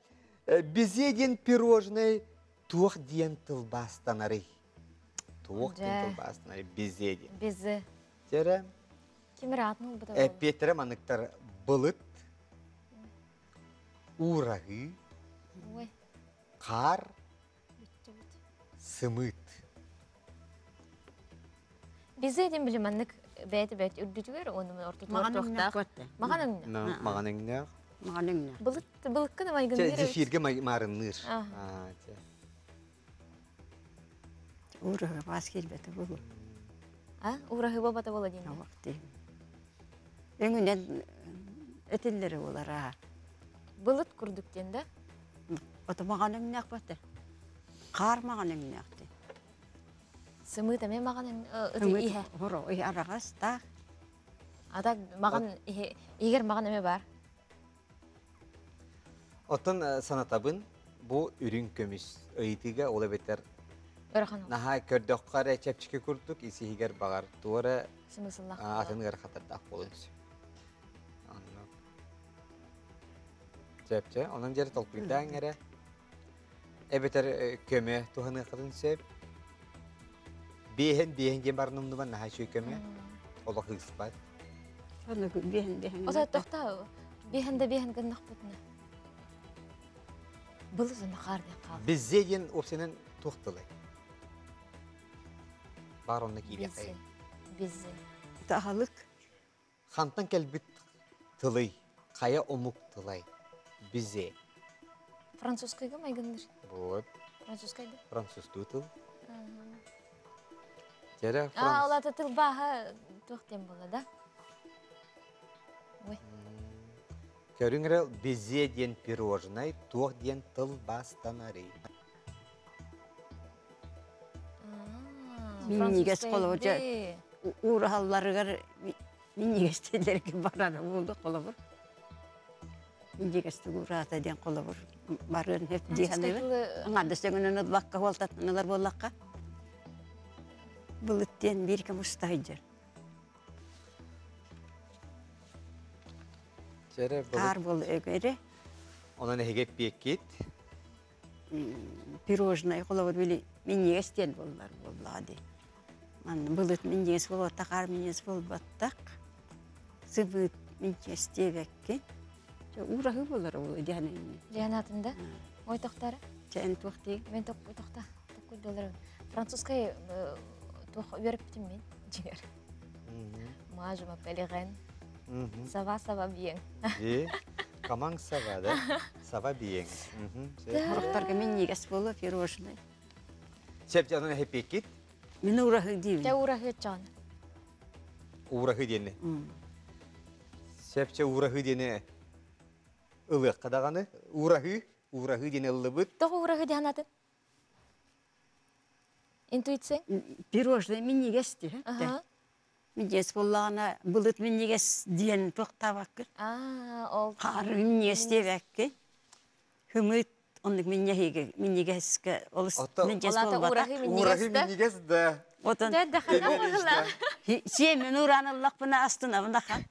бизе диэн пирожный туох диэн тылбаастанарый? Туох диэн тылбаастанарый бизе диэн. Бизе. Тере Кимир атын улбыта. Эппиэттере маныктар былыт, Уураһыы. Хаар. Сымыыт. Бизе дем били маннык бэйэти бэйэт үрдүтүгэр уонна ортотугар туохтаах. Маҕан өҥнөөх. Маҕан өҥнөөх. Маҕан өҥнөөх. Былыт былыккын майгынныыр. Зефирге маарынныыр. Уураһы баас киирбэтэ буолуо. А, уураһы буолбата буола диэн. Өҥүнэн этиллэрэ буолар. Былыт курдук диэн да? Ото маҕан өҥнөөх бата. Хаар маҕан өҥнөөх диэн. Сымыыт эмиэ маҕан ыты иһэ. Хоро иһэ араҕас таах. Ата маҕан иһэ иһигэр маҕан эмэ бар. Оттон санатабын, бу үрүҥ көмүс ыйытыыга ол эбэтэр наһаа көрдөххө эрэ чэпчэки курдук ис-иһигэр баҕар туора атын ыарахаттардаах буолуон сөп. Оннук. Чэпчэ, онон дьэр толкуйдаан эрэ. Эбэтэр көмө туһаныаххытын сөп. Биэһэн биэһэн диэн баран умнубан наһаа үчүгэй көмө. Олох ыыспат. Онно биэһэн биэһэн. Ото тохта биэһэн да биэһэн гыннахпытына. Былыз онно хаар диэн хаалар. Беззе диэн опсенен туох тылай? Бар онно киириэххэ. Беззе. Таһалык. Хантан кэлбит тылый? Хайа омук тылай? Бизе. Французскайга майгынныр. Вот. Французскайда? Французтуу тыл. Тере А, олата тыл баха туох диэн буолла да? Ой. Көрүҥ безе диэн пирожнай, туох диэн тыл бастанарый? Минньигэс холобур уураһалларыгар минньигэс дииллэргэ барара буолду холобур. Минньигэстик уураата диэн холобур барыан сөп дии саныыбын. Аҥаардас өҥөнөн ылбакка хуолтаттан ылар буоллахха. Былыт диэн биир кэм уста сылдьар. Хаар буол өгөрө. Онон эһиги эппиэккит Пирожное холобур били минньигэс диэн буоллар буоллаҕа дии. Манна былыт минньигэс буолбатах, хаар минньигэс буолбатах. Сыбыыт минньигэс диэбэккин. Чэ уураһыы буолара буолуо диэн инни. Диэн атын да? Ой тохтара? Чэ эн туох дииг? Мен тохта. Токкуй доллар. Французскай туох үөрэппитим мин дьиҥэр. Moi, je m'appelle Irène. Ça va, ça va bien. Камаң сава, да? Сава биең. Морохторго минньигэс буолуо пирожное. Сеп дьонун эһиппиккит? Мин ураһы диибин. Чэ ураһы чон. Ураһы диэни. Сепче ураһы диэни ылыахха даҕаны. Ураһы, ураһы диэни ыллыбыт. Тоҕо ураһы диэн атын? Интуиция? Пирожное минньигэс дии. Минньигэс буоллаҕына былыт минньигэс диэн туохтаабаккын. Ол Хаары минньигэс диэбэккин. Хымыт оннук минньэһигэ минньигэскэ олус минньигэс буолбатах. Ураһы минньигэс да. Отон сиэмин ураан ыллахпына астынабын ахан.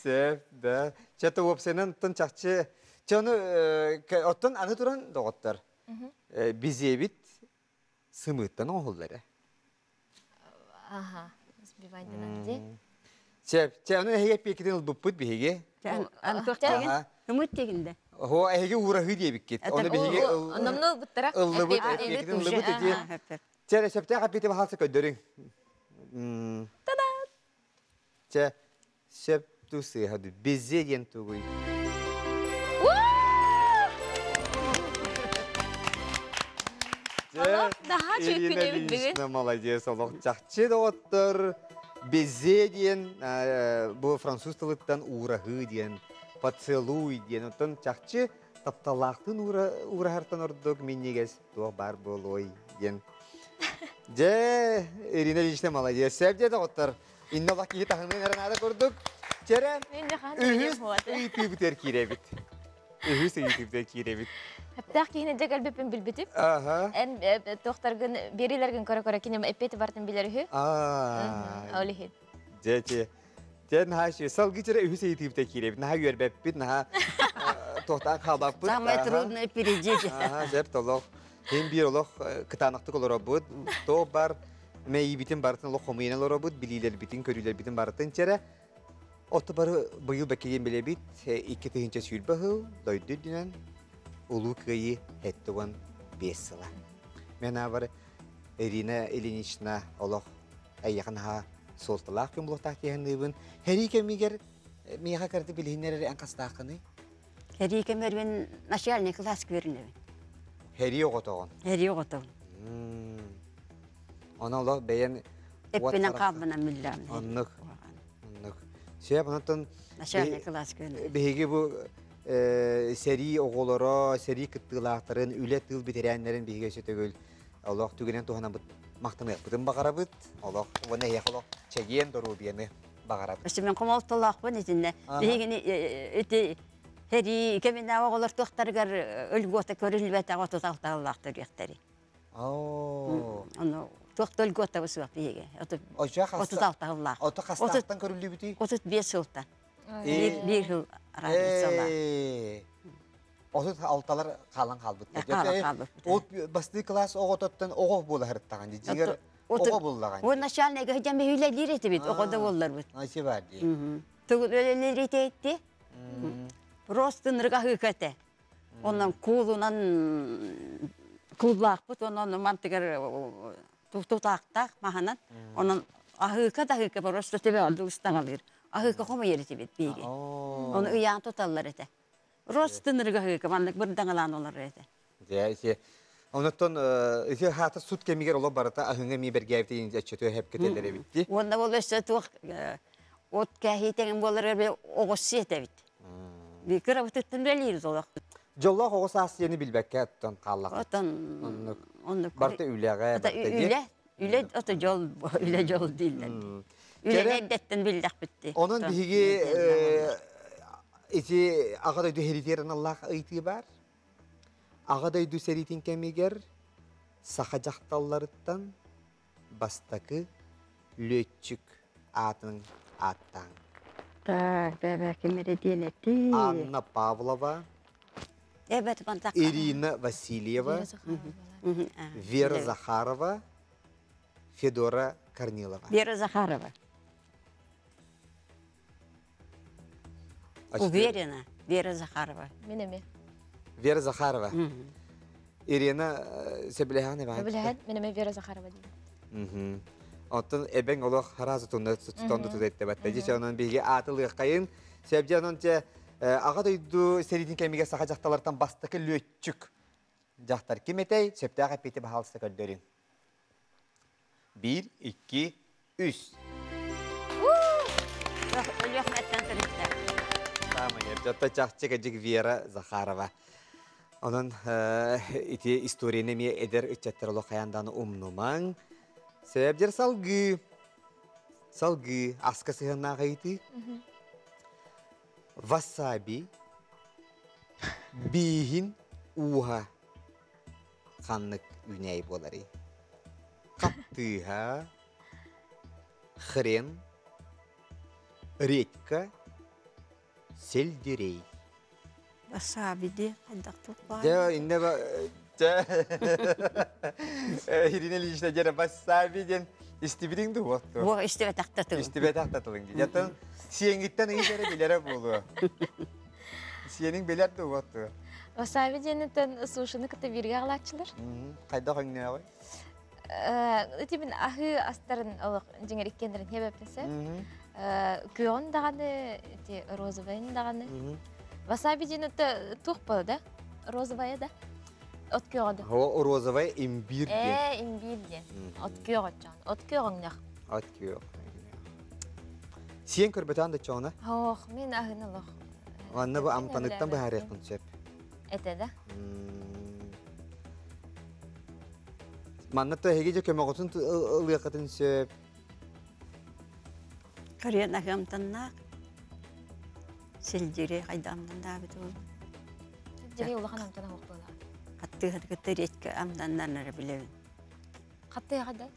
Сөп, да. Чэ, уопсайынан оттон чахчы Чэ, ону оттон аны туран доҕоттор. Бизиэбит сымыыттан оҥоһуллар ээ. Аха, сбивайдынан ди. Чэ, чэ, ону эһиги эппиэккитин ылбыппыт биһиги. Ымыт тегинде. Хо, эһиги уураһыы диэбиккит. Ону биһиги Номну ылбыттара. Ыллыбыт, эппиэккитин ыллыбыт ити. Чэ, сөптөөх эппиэти баһаалса көрдөрүҥ. Та-да! Чэ, сөп ту сыыһа Безе диэн тугуй? Олох наһаа чүккүнэбит бүгүн. Молодец, олох чахчы доҕоттор. Безе диэн бу француз тылыттан уураһыы диэн, поцелуй диэн. Оттон чахчы тапталлаахтыын уураһартан ордук минньигэс туох баар буолуой диэн. Дьэ, Ирина Ильинична молодец. Сөп дьэ доҕоттор. Инна олох киһи таһыныан эрэ наада курдук. Чэрэ, үһүс ыйытыыбытыгар киирэбит. Үһүс ыйытыыбытыгар киирэбит. Хэптаах киһини дьэ кэлбиппин билбитим. Эн туохтаргын биэриилэргин көрө-көрө киним эппиэти бартын билэр үһү. Ол иһин. Дьэ, дьэ. Дьэ, наһаа үчүгэй. Салгыы чэрэ үһүс ыйытыыбытыгар киирэбит. Наһаа үөрбэппит, наһаа туохтаан хаалбаппыт. Самое трудное впереди. Аха, дьэ, толох. Ким биир олох кытаанахтык олоробут. То бар мэйиибитин барытын олох хомуйан олоробут, билиилэрбитин, көрүүлэрбитин барытын чэрэ. Отто бары быйыл бэккиген билэбит 2020 сыл дойду үрдүнэн Улуу Кыайыы 75 сыла. Мен аабар Ирина Ильинична олох эйиэхэ наһаа суолталаах күн булуохтаах диэхэнныыбын. Хэрии кэмигэр миэхэ кыраты билиһиннэр эрэ эн хастааххыный? Хэрии кэмигэр мин начальный класс көрүнэбин. Хэрии оҕотоҕун? Хэрии оҕотоҕун. Оны олох бэйэн Эппинэн хаалбынан миллэҕин. Оннук. Оннук. Сөп, онтон начальный класс көрүнэбин. Биһиги бу сэрии оҕолоро, сэрии кыттыылаахтарын, үлэ тыыл бэтэрээннэрин биһиги өссө төгүл олох түгэнэн туһанабыт, махтаныахпытын баҕарабыт. Олох уонна эһиэхэ олох чэгиэн доруобуйаны баҕарабыт. Өссө мен хомолтолоохпун итиннэ. Биһигини ити сэрии кэминээҕи оҕолор туохтарыгар өлгуота көрүллүбэтэх 36 төрүөхтэри. Ону туох да өлгуота суох биһиги. 36 сыллаах. Ото хастаахтан көрүллүбүтүй? 35 сылтан. Биир сыл разницалаах. 36-лар хаалан хаалбыттар. Ол бастыы класс оҕототтон оҕо буола сырыттаҕын дии. Дьиҥэр оҕо буллаҕын. Ол начальнига сылдьан үлэлиир этибит, оҕо да буолларбыт. Ачы бар дии. Тугу үлэлиир этээти? Просто ынырык аһыыка этэ. Онон куулунан кууллаахпыт, онон мантыгар тутаахтаах маһынан. Онон аһыыка да аһыыка просто төбөҕө ыстаҥалыыр. Аһыыка хомуйар этибит биһиги. Ону ыйаан туталлар этэ. Ростынырга аһыыка маннык бырдаҥалаан олорор этэ. Дьэ, ити Онуттан ити хаата суд кэмигэр олох барыта аһыҥа эмиэ бэргээбит өччөтүө хэпкэтэллэр эбитти. Уонна ол өссө туох от кээһиитэҥин буолар оҕус сиэтэбит. Кырабытыттан үлэлиир олох. Дьоллоох оҕо саас диэни билбэккэ оттон хааллаҕа. Отон оннук. Оннук. Барыта үлэҕэ, барыта үлэ, үлэ ото дьол, үлэ дьол дииллэр. Үлэни эрдэттэн биллэхпит. Онон биһиги ити аҕа дойду сэриитигэр аналлаах ыйытыы баар. Аҕа дойду сэриитин кэмигэр саха дьахталларыттан бастакы лүөччүк аатын ааттааҥ. Так, бэбэ ким эрэ диэн этий. Анна Павлова, Ирина Васильева, Вера Захарова, Федора Корнилова. Вера Захарова. Уверена, Вера Захарова. Мен эме. Вера Захарова. Ирина сөбүлэһэҕин эбэҕин? Сөбүлэһэн, мен эме Вера Захарова деймин. Оттон эбэҥ олох хараазы тунна тутан туту эттебатта. Дьэ онон биһиги аатылыаххайын. Сөбдьэ онон дьэ аҕа дойду сэриитин кэмигэр саха дьахталартан бастакы лүөччүк дьахтар ким этэй? Сөптөөх эппиэти баһаалыста көрдөрүҥ. Биир, икки, үс. Өлүөхмэттэн төрүттээх. Саамай эрдэ чахчы кэдьик Вера Захарова. Онон ити историяны эмиэ эдэр ыччаттар олох хайаан даҕаны умнумаҥ. Сөбдер салгыы. Салгыы аска сыһыаннаах ыйытыы. Васаби бииһин ууһа ханнык үүнээйи буоларый? Хаптыыһа, хрен, редька, сельдерей. Васаби хайдах туох Дьэ, инне дьэ Ирина Ильинична дьэ васаби диэн истибитиҥ дуу Буо истибэтэх да тылым. Истибэтэх да тылыҥ дии. Дьэ, сиэҥиттэн ыйытары билэрэ буолуо. Сиэниҥ билэр дуу уотту? Васаби диэниттэн сушины кытта бииргэ аҕалааччылар. Хайдах өҥнөөҕүй? Ити мин аһыы астарын олох дьиҥэр иккиэннэрин хиэбэппин сөп. Күөҕүн даҕаны, ити розовайын даҕаны. Васаби диэн это туох буола да? Розовая да? От күөҕэ да? О, розовая имбирь диэн. Ээ, имбирь диэн. От күөх отчоон. От күөх өҥнөөх. От күөх. Сиэн көрбөтөөн да чоҕуна? Ох, мин аһын олох. Онно бу амтаныттан быһаарыахпын сөп. Этэ да? Манна то эһиги дьэ көмөҕүтүн ылыаххытын сөп. Кырыан аһы амтаннаах. Сельдерей хайда амтаннаабыт ол. Сельдерей улахан амтана суох буолар. Хаттыыһын кытта редька амтаннанара билэбин. Хаттыаха да?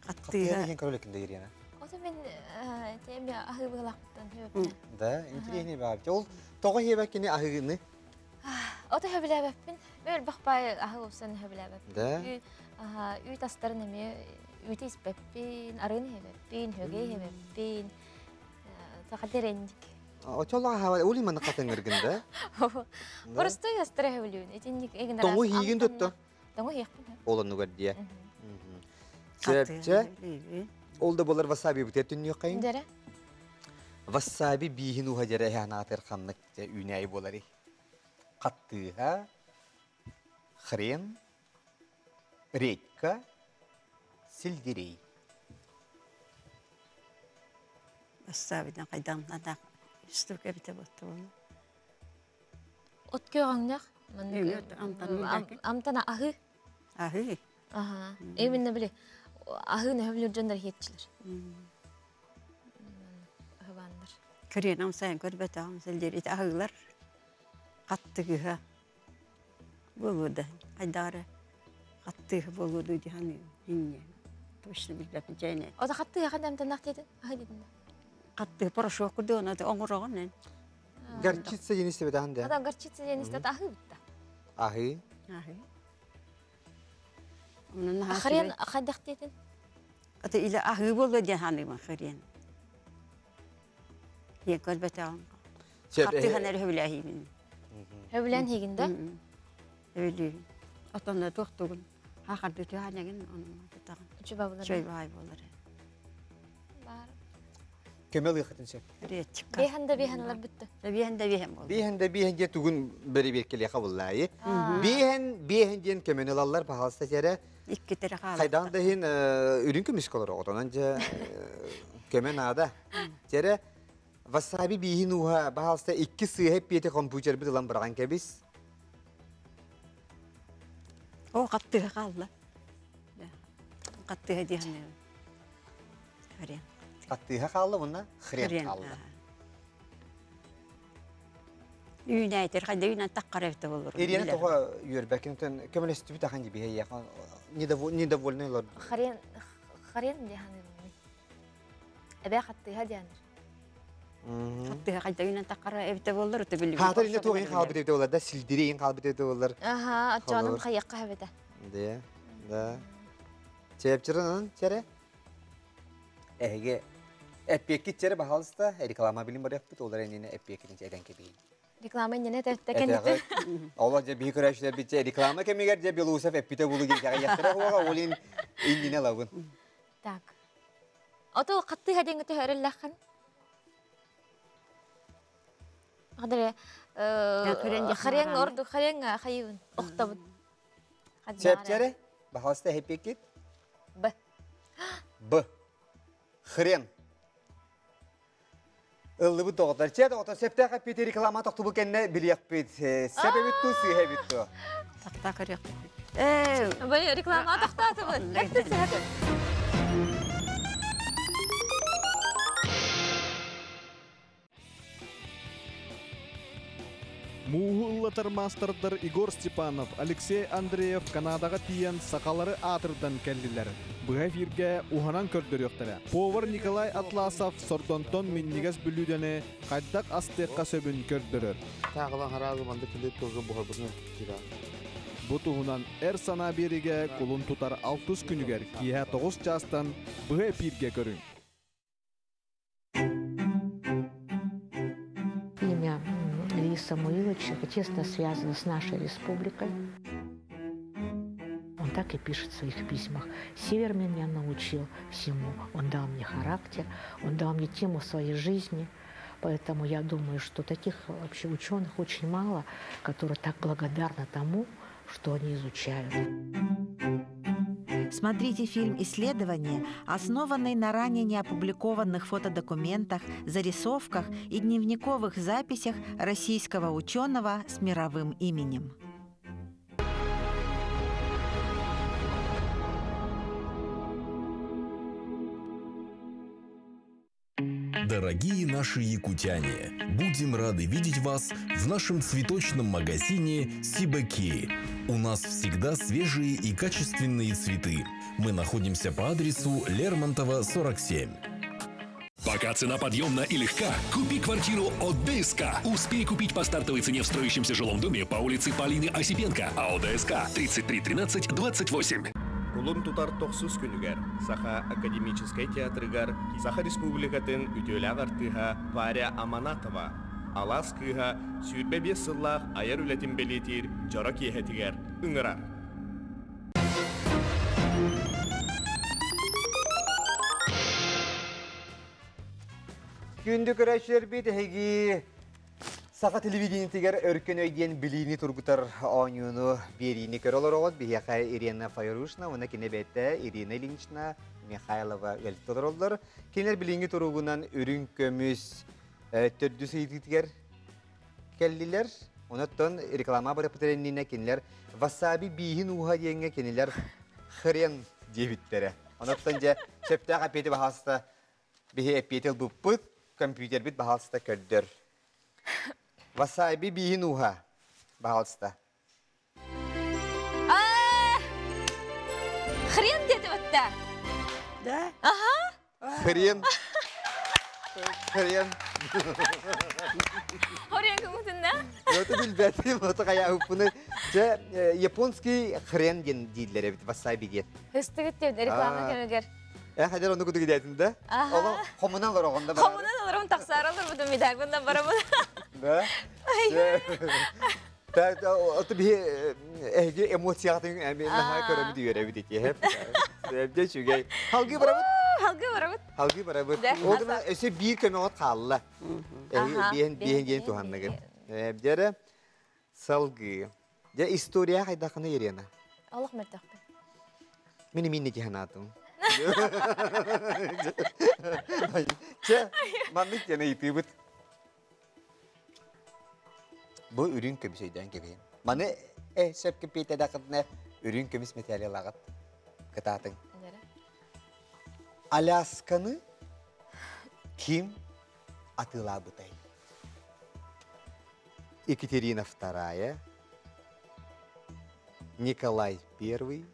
Хаттыыһа иһин көрө да Ирина. Ото мен эми аһыы быһалаахпыттан хөбөппүн. Да, интересный баар. Ол тоҕо хиэбэккини аһыыны? Ото хөбүлээбэппин. Өлбөх баай аһыы упсан хөбүлээбэппин. Да. Үүт астарын эмиэ үүтү испэппин, арыын иһэбэппин, хөгей иһэбэппин. Саха дерендик. Очолоға хава ули маны қатыңыргын да? Просто ястыра хөвлүүн. Итинник эгин Тоңу хийгин tuttu. Тоңу хийхпин. Олонугар дия. Сөпче. Ол да болар васаби бутер түннү кайын. Дере. Васаби бихин уха жере ханатыр ханнык үнәй болари. Қаттыға, хрен, редька, сельдерей. Васабидан кайдан ада үстүк эбите ботту. От көгөңнөх. Амтана ахы. Ахы. Аха. Именно биле. Ахы нөхөблөр жондар хетчилер. Ахыбандар. Хрен амсайын көрбөтө сельдерей ахылар. Каттыгыга. Болуда. Айдары. Каттыгы болуду диханы. Инне. Точно билбеппин жайне. Ода каттыга кандай амтанак дедин? Ахы дедин. Катты порошок курдуна оңорогон. Горчица денисте бедаханды. Ада горчица денисте ахы битта. Ахы. Ахы. Хрен хайдах дедин? Ата иле ахы болду диханы хрен. Е көрбөтө. Каттыгы нер хөбләһи Хөблән хигин да? Хөблү. Атамда токтугун. Хакарды төһанеген onun тутагын. Чуба булар. Чөй бай болар. Бар. Көмел ыхытын сөп. Беханда беханалар бүтті. Беханда бехан болды. Беханда бехан же тугун бери беркеле кабыллайы. Бехан бехан ден көмөн алалар пахалста жере. Икки тере калды. Хайдан да хин үрүн көмүс колор отонан же көмөн ада. Жере васаби бихин уха пахалста икки сыйы пиете компьютер бит ылан барган кебис. О каттыга калды. Каттыга диян. Хрен. Каттыга калды мында хрен калды. Үйнәйтер, кайда үйнән таккар эбите болор. Ирине тога юрбәкин көмөлөстү бит ахан дибе я. Недовольный лор. Хрен хрен диян. Эбе каттыга диян. Каттыга кайда үйнән таккар эбите болор, өтө билбейм. Хатыр инде тугын калып битеп болар да, силдирейин калып битеп болар. Аха, жаным каякка хабеде. Да, да. Чепчирин, чере. Эге эппекки чере бахалыста реклама билим бар яппыт, олар энене эппеккин эден кебей. Реклама инене тәкәнде. Ола же бии көрәшләр бит реклама кемигер же Белоусов эппите булу кирәк яктыра хуга олин иннене лавын. Так. Ото катты хадеңге төһөрөлләхын. Гадре хрен орду хрен хайын охтобут. Чепчере бахалыста эппекки. Б. Б. Хрен. Ыллыбы доғдар. Че доғдар, септәға пете реклама тоқты бұл кәнне білек бит. Сәбе бітті, сүйе бітті. Тақта көрек. Бай, реклама тоқтаты бұл. Әтті сәбі. Мууху ыллатар мастердар Игорь Степанов, Алексей Андреев Канадаға тиен сақалары атырдан кәллилер. Бұға эфирге уханан көрдөрөктөрө. Повар Николай Атласов Сордонтон миннигес бүлүүдени кайдак астыакка сөбүн көрдөрөр. Тағылан харазы манды күндет тоже бұғабыны кира. Бу туһунан эр сана бериге кулун тутар 6 күнүгер киһэ 9 частан быһа эфирге көрүң. Имя Ильи Самуиловича тесно связано с нашей республикой. Он так и пишет в своих письмах. Север меня научил всему. Он дал мне характер, он дал мне тему своей жизни. Поэтому я думаю, что таких вообще ученых очень мало, которые так благодарны тому, что они изучают. Смотрите фильм «Исследование», основанный на ранее неопубликованных фотодокументах, зарисовках и дневниковых записях российского ученого с мировым именем. Дорогие наши якутяне, будем рады видеть вас в нашем цветочном магазине «Сибаки». У нас всегда свежие и качественные цветы. Мы находимся по адресу Лермонтова, 47. Пока цена подъемна и легка, купи квартиру от ДСК. Успей купить по стартовой цене в строящемся жилом доме по улице Полины Осипенко. АО ДСК 33 13 28. Кулун тутар тохсус күнүгэр Саха академическай театрыгар Саха Республикатын үтүөлээх артыыһа Варя Аманатова Алаас кыыһа 25 сыллаах айар үлэтин бэлиэтиир дьоро киэһэтигэр ыҥырар. Күндү көрөөччүлэрбит эһиги Саха телевидениетигэр Өркөн өй диэн билиини тургутар оонньууну биэриини көрө олороҕут. Биһиэхэ Ирина Файрушна уонна кини бэйэтэ Ирина Ильинична Михайлова ыалдьыт олороллор. Кинилэр билиҥҥи туругунан үрүҥ көмүс төрдүс ыйытыытыгар кэллилэр. Онон реклама барыппытар иннинэ кинилэр васаби бииһин ууһа диэҥҥэ кинилэр хрен диэбиттэрэ. Онон дьэ сөптөөх эппиэти баһаалыста Биһи эппиэти ылбыппыт, компьютербит баһаалыста көрдөр. Васаби бииһин ууһа, баһаалыста. Хрен диэтим этте. Да? Аха. Хрен. Хрен. Хрен кымытында? Өтө билбэтим, өтө хайаабыппыны. Дьэ, японский хрен диэн дииллэр эбит, васаби диэн. Хыстыгыт диэн реклама кэмигэр. Э, хадер ону кудук идэтин да? Оло хомунан олороҕун да Хомунан олорон тахсаар олорбутум медальбын да барабын. Да? Так, ото биһи эһиги эмоциятын эми наһаа көрөбүт үөрэбит ити. Эбде үчүгэй. Халгы барабыт. Халгы барабыт. Халгы барабыт. Ол гына өсө биир көмөҕөт хаалла. Эһиги биэһин биэһин диэн туһанныгын. Эбдере салгыы. Дьэ история хайдахына Елена? Олох мөлтөхпүн. Мин иминни киһанаатым. Чэ, маннык диэн ыйытыыбыт. Бу үрүҥ көмүс өйдөөн кэбиһин. Маны э сөп кэппиэтэдэххитинэ үрүҥ көмүс мэтээли ылаҕыт. Кытаатыҥ. Алясканы ким атыылаабытай? Екатерина II, Николай I,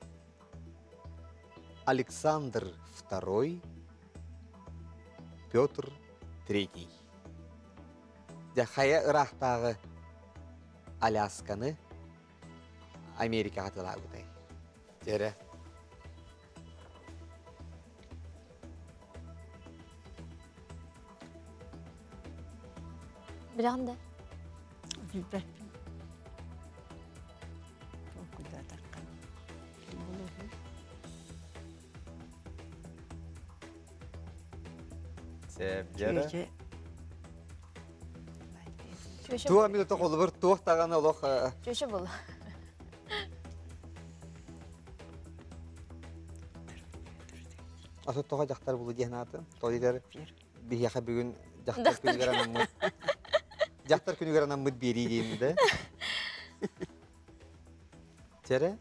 Александр II, Петр III. Дьэ, хайа ыраахтааҕы Алясканы Америкаҕа атыылаабытай? Дьэрэ. Билэҕин да? Билбэппин. Толкуйдаатахха. Сэбдьэрэ. Туох эмит холобур туох даҕаны олох Чүөчэ буолла. Аты тоҕо дьахтар булу диэн ааты. Тоҕо биһиэхэ бүгүн дьахтар күнүгэр анаммыт дьахтар күнүгэр анаммыт биэрии диэн да. Чэрэ.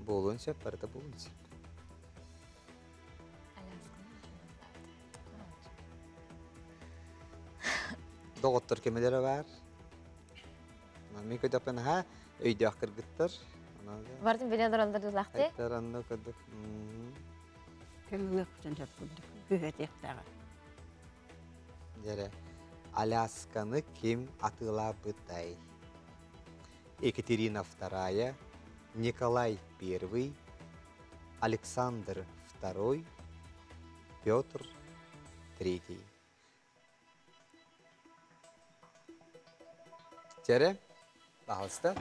Буолуон сөп, барыта буолуон сөп. Доҕоттор көмөлөрө баар. Мин көтөхпүн аһаа өйдөөх кыргыттар. Бартын биле олороллор дылахты. Айттар анны кырдык. Көмүлүөхпүтүн сөп курдук. Күһэтиэхтээҕэ. Дьэрэ. Алясканы ким атыылаабытай? Екатерина II, Николай I, Александр II, Петр III. Чэрэ, пожалуйста.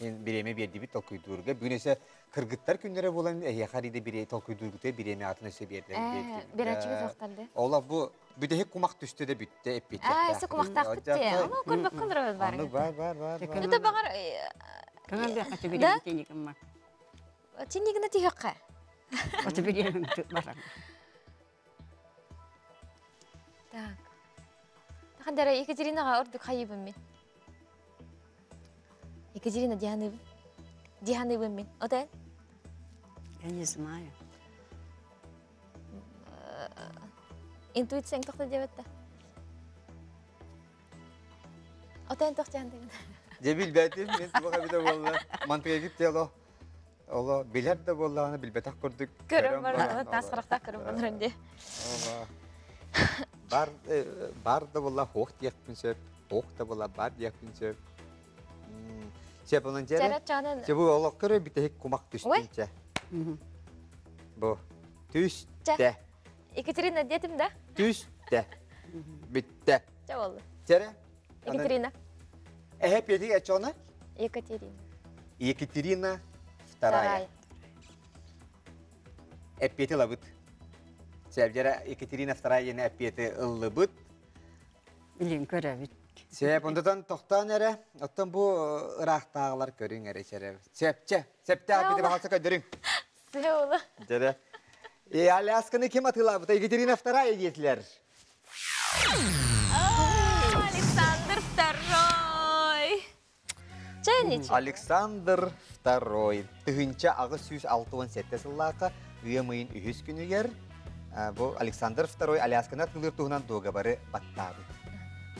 Мен бириэмэ биэрдибит толкуйдуурга. Бүгүн өсө кыргыттар күннэрэ буолан эһиэхэ арида бириэ толкуйдуургута бириэмэ атын өсө биэрдилэр. Берачыгы тоқтарды. Ола бу бүтэһик кумах түстэ да бүттэ эппиттэр. Аа, өсө кумахтаахпыт те. Ама көрбөккө олорор бар. Бар, бар, бар. Это багар Кыңал да хачы билем тенигим Тенигина тиһэккэ. Оты билем барам. Так. Тахандара Екатеринаға ордук хайыбын мен. Екатерина Дианыбын. Дианыбын мен. Отен? Я не знаю. Интуицияң тоқта деп атта. Отен тоқтян деген. Дьэ билбэтим, мин туох эбитэ буолла. Мантыга тело. Оло билэр да буоллаҕына билбэтэх курдук. Көрөн баран, тас харахтаах көрөн баран дии. Бар бар да буолла хоох диэхпин сөп, хоох да буолла бар диэхпин сөп. Сеп онон дьэрэ. Чэ бу олох көрө бүтэһик кумах түстүн чэ. Бу түстэ. Екатерина диэтим да? Түстэ. Бүттэ. Чэ болду. Чэрэ. Екатерина. Эһэ пиэтик эчона? Екатерина. Екатерина вторая. Эппиэти ылабыт. Сәбдерэ Екатерина вторая диэн эппиэти ыллыбыт. Билин көрөбүт. Сеп, онтон тохтоон эрэ. Оттон бу ыраахтааҕылар көрүҥ эрэ сэрэ. Сепче, септе бити баҕалса көрдөрүҥ. Сеула. Дьэрэ. Э, Алясканы ким атыылаабыта? Екатерина вторая диэтилэр. Александр второй. Александр II 1867 сыллаахха ыам ыйын үһүс күнүгэр бу Александр II Алясканы атыылыыр туһунан дуогабары баттаабыт.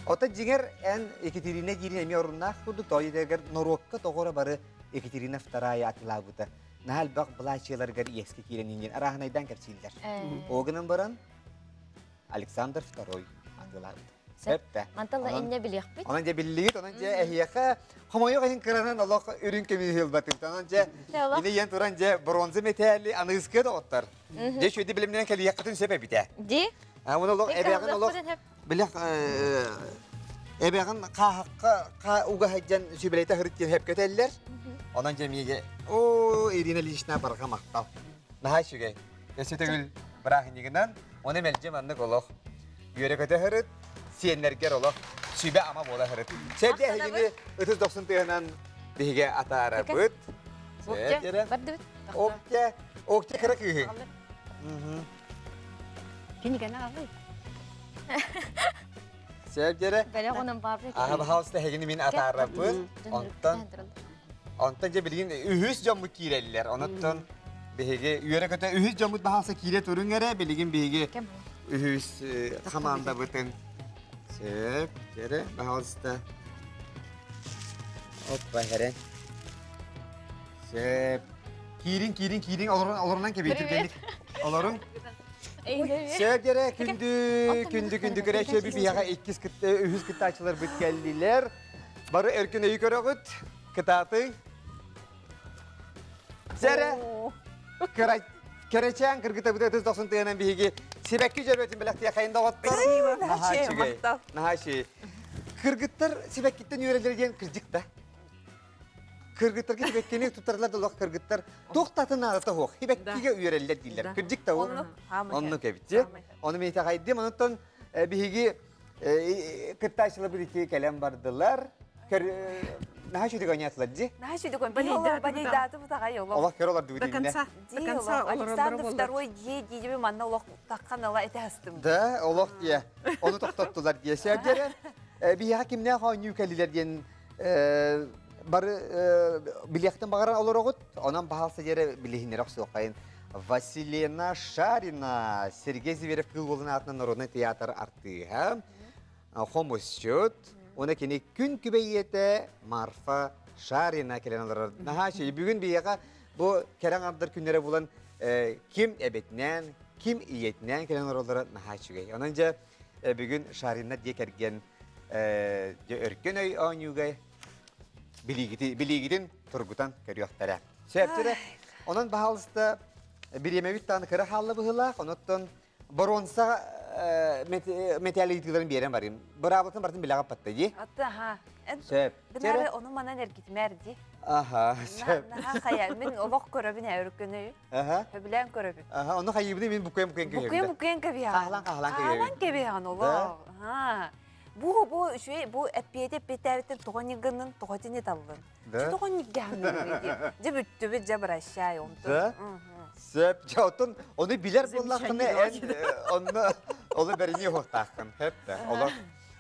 Ото дьиҥэр эн Екатерина диирин эмиэ оруннаах курдук тоҕо диэтэргэр норуокка тоҕо эрэ бары Екатерина II атыылаабыта. Наһаа элбэх былаачыйаларыгар иэскэ киирэн иҥин арааһынайдаан кэпсииллэр. Ол гынан баран Александр II атыылаабыт. Сөп. Мантан инньэ билиэхпит. Онон дьэ биллигит, онон дьэ эһиэхэ хомойуох иһин кыранан олох үрүҥ көмүс ылбатым. Онон дьэ ини ийэн туран дьэ бронза металли аныыскы доҕоттор. Дьэ үчүгэйди билимнэн кэлиэххитин сөп эбитэ. Ди. Оны олох эбэҕин олох билэх эбэҕин хааһахха уга сылдьан сүбэлэтэ сырыт диэн сөпкө этэллэр. Онон дьэ миэгэ оо Ирина Ильинична барҕа махтал. Наһаа үчүгэй. Өссө төгүл бырааһынньыгынан, оны мэлдьи маннык олох үөрэ-көтө сырыт, сиэннэргэр олох сүбэ-ама буола сырыт. Сэргэ эһигини ытыс дохсун тыаһынан биһиги атаарабыт. Бардыбыт. Окте, окте кыра кыыһы. Кинигени аҕый. Сэргэрэ. Бэлэх онон баабы. Аха баһаалыста эһигини мин атаарабыт. Онтон Онтон дьэ билигин үһүс дьоммут киирэллэр. Онуттан биһиги үөрэ-көтө үһүс дьоммут баһаалса киирэ туруҥ эрэ. Билигин биһиги үһүс хамаандабытын сөп, эрэ, баһаалыста. Оппа, эрэ. Сөп. Киирин, киирин, киирин, олорун, олорунан кэбиһин түргэнник. Олорун. Сөп эрэ, күндү, күндү, күндү көрө сөбү биһиэхэ иккис үһүс кыттааччыларбыт кэллилэр. Бары өркөн өйү көрөҕүт. Кытаатый. Сэрэ. Кэрэчээн кыргытабыт ытыс дохсун тыынан биһиги сибэкки дьөрбөтүн бэлэхтиэ хайын доҕоттор. Наһаа үчүгэй. Наһаа үчүгэй. Кыргыттар сибэккиттэн үөрэллэр диэн кырдьык да. Кыргыттарга сибэккини туттарылар да олох кыргыттар туох да атын наадата суох. Сибэккигэ үөрэллэр дииллэр. Кырдьык да ол. Оннук эбит. Ону мен итэҕэйдим. Онуттан биһиги Кыттааччылар ити кэлэн бардылар. Наһаа үчүгэй оонньоотулар дии. Наһаа үчүгэй балейдааты бутаҕай олох. Олох көр олордубут До конца. До конца Александр второй дии дии манна олох таххан ыла этэ астым. Да, олох дии. Ону тохтоттулар дии. Сэрдэрэ биһиэхэ кимнээх оонньуу кэллилэр диэн бары билиэхтэн баҕаран олороҕут. Онон баһаалса диэри билиһиннэрэ охсуоххайын. Василена Шарина, Сергей Зверев Кыыл Уолун аатынан народнай театр артыыһа, хомусчут, уонна кини күн күбэйиэтэ Марфа Шарина кэлэн олорор. Наһаа үчүгэй. Бүгүн биһиэхэ бу кэрэ аҥардар күннэрэ булан ким эбэтинээн, ким ийэтинээн кэлэн олороллоро наһаа үчүгэй. Онон дьэ бүгүн Шарина дьиэ кэргэн дьэ өркөн өй оонньууга билиигитин тургутан көрүөхтэрэ. Сөптөрө. Онон баһаалыста бириэмэбит даҕаны кыра хаалла быһыылаах. Онуттан боруонса металл ыйытыыларын биэрэн барыым. Быраабылатын барытын билэҕин батта дии. Аха. Сөп. Бинары ону манан эргитимээр дии. Аха, сөп. Наһаа хайа, мин олох көрөбүн ээ өркөнөйү. Аха. Сөбүлээн көрөбүн. Аха, ону хайыыбыны мин букуйан букуйан кэбиһэбин. Букуйан букуйан кэбиһэҕин. Хаалан хаалан кэбиһэбин. Хаалан кэбиһэҕин олох. Аа. Бу бу үчүгэй бу эппиэти эппиэттээбиттэн тоҕо ньыгыннын, тоҕо итини таллын? Да? Тоҕо ньыггаһыннын дии. Дьэ бүттүбүт, дьэ прощай онтон. Да? Сөп. Дьэ оттон ону билэр буоллаххына эн онно олу бэриниэ уохтааххын. Хөп да. Олох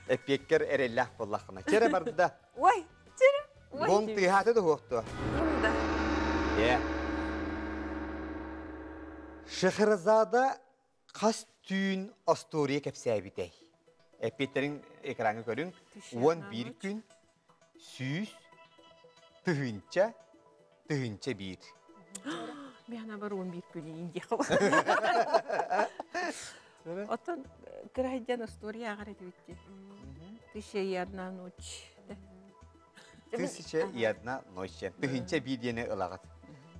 эппиэккэр эрэллээх буоллаххына. Чэрэ барда. Ой, чэрэ. Бом тыаһаата да уохтуо. Да. Е. Шехерезада Хас түүн остуоруйа кэпсээбитэй? Эппиэттэриҥ экраҥҥа көрүҥ. 11 күн, 100, 1000, 1001. Мен бар 11 күн индия Оттон кырайден история ағар этибитти. Тысяча и одна ночь. Тысяча и одна ночь. Тыһынча биир диэни ылаҕыт.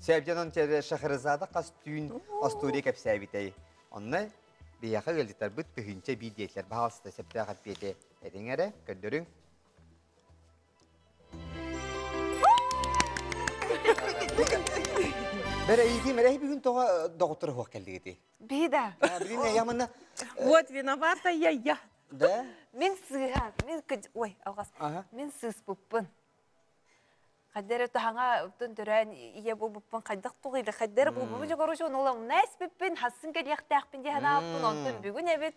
Сәбдьанон Шахерезада хас түүн остуоруйа кэпсээбитэй. Онно биһиэхэ ыалдьыттарбыт 1001 диэтилэр. Баһаалыста сөптөөх эппиэти этиҥ эрэ, көрдөрүҥ. Бэрэ иитим эрэ бүгүн тоҕо доҕоттор уһуох кэллигити? Бида. Билин ямына. Вот виновата я я. Да? Мин сыыһа, мин ой, алҕас. Мин сыыспыппын. Хайда эрэ таһаҥа оттон төрөөн ийэ буолбуппун хайдах тугуйда хайда эрэ буолбуппун дьэ короче ону ула эспиппин хасын кэлиэхтээхпин дии санаабыппын онтон бүгүн эбит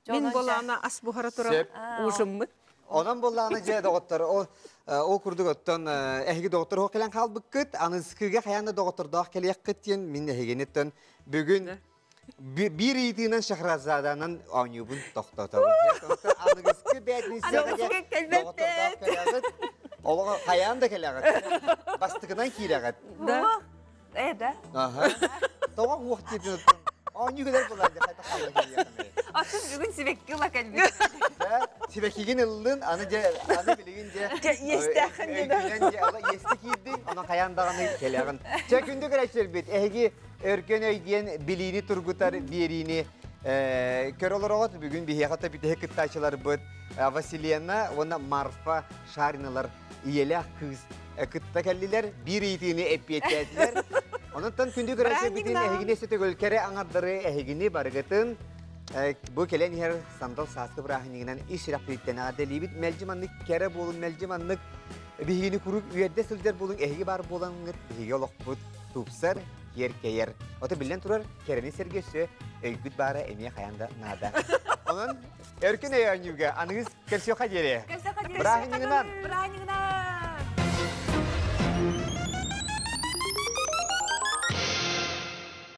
Мин болаана ас буһара турар ужиммыт. Онон боллаана дьэ доҕоттор ол ол курдук оттон эһиги доҕоттор оһох кэлэн хаалбыккыт аныскыга хайаан да доҕоттордоох кэлиэххит диэн мин эһигиниттэн бүгүн биир ыйытыынан Шахразаданан оонньуубун тохтотобун. Аныгыскы бээтинсэҕэ доҕоттордоох кэлэҕит. Олоҕо хайаан да кэлэҕит. Бастакынан киирэҕит. Да. Э, да. Аха. Тоҕо уох диэтин оонньуу кэлэр буолан дьэ хайдах хаалла кэлиэххиний. Атын бүгүн сибэкки ыла кэлбит. Да, сибэккигин ыллын, аны дьэ, аны билигин дьэ. Дьэ, иэстээххин дьэ да. Өйгүнэн дьэ, ала иэсти киирдиҥ, онон хайаан даҕаны кэлэҕин. Чэ, күндү көрөөччүлэрбит, эһиги Өркөн өй диэн билиини тургутар биэриини көрө олороҕут. Бүгүн биһиэхэ бүтэһик кыттааччыларбыт Василена уонна Марфа Шариналар ийэлээх кыыс кытта кэллилэр. Биир ыйытыыны эппиэттээтилэр. Онон күндү көрөөччүлэрбитин эһигини өссө төгүл кэрэ аҥардары эһигини барыгытын бу кэлэн иһэр сандал сааскы бырааһынньыгынан ис сүрэхпититтэн эҕэрдэлиибит. Мэлдьи маннык кэрэ буолун, мэлдьи маннык биһигини куруук үөрдэ сылдьар буолуҥ, эһиги баар буолаҥҥыт биһиги олохпут тупсар, киэркэйэр. Ото биллэн турар, кэрэни сэргэ өссө өйгүт баара эмиэ хайаан да наада. Онон өркөн өй оонньууга аныгыс көрсүөххэ диэри. Көрсүөххэ диэри. Бырааһынньыгынан! Бырааһынньыгынан!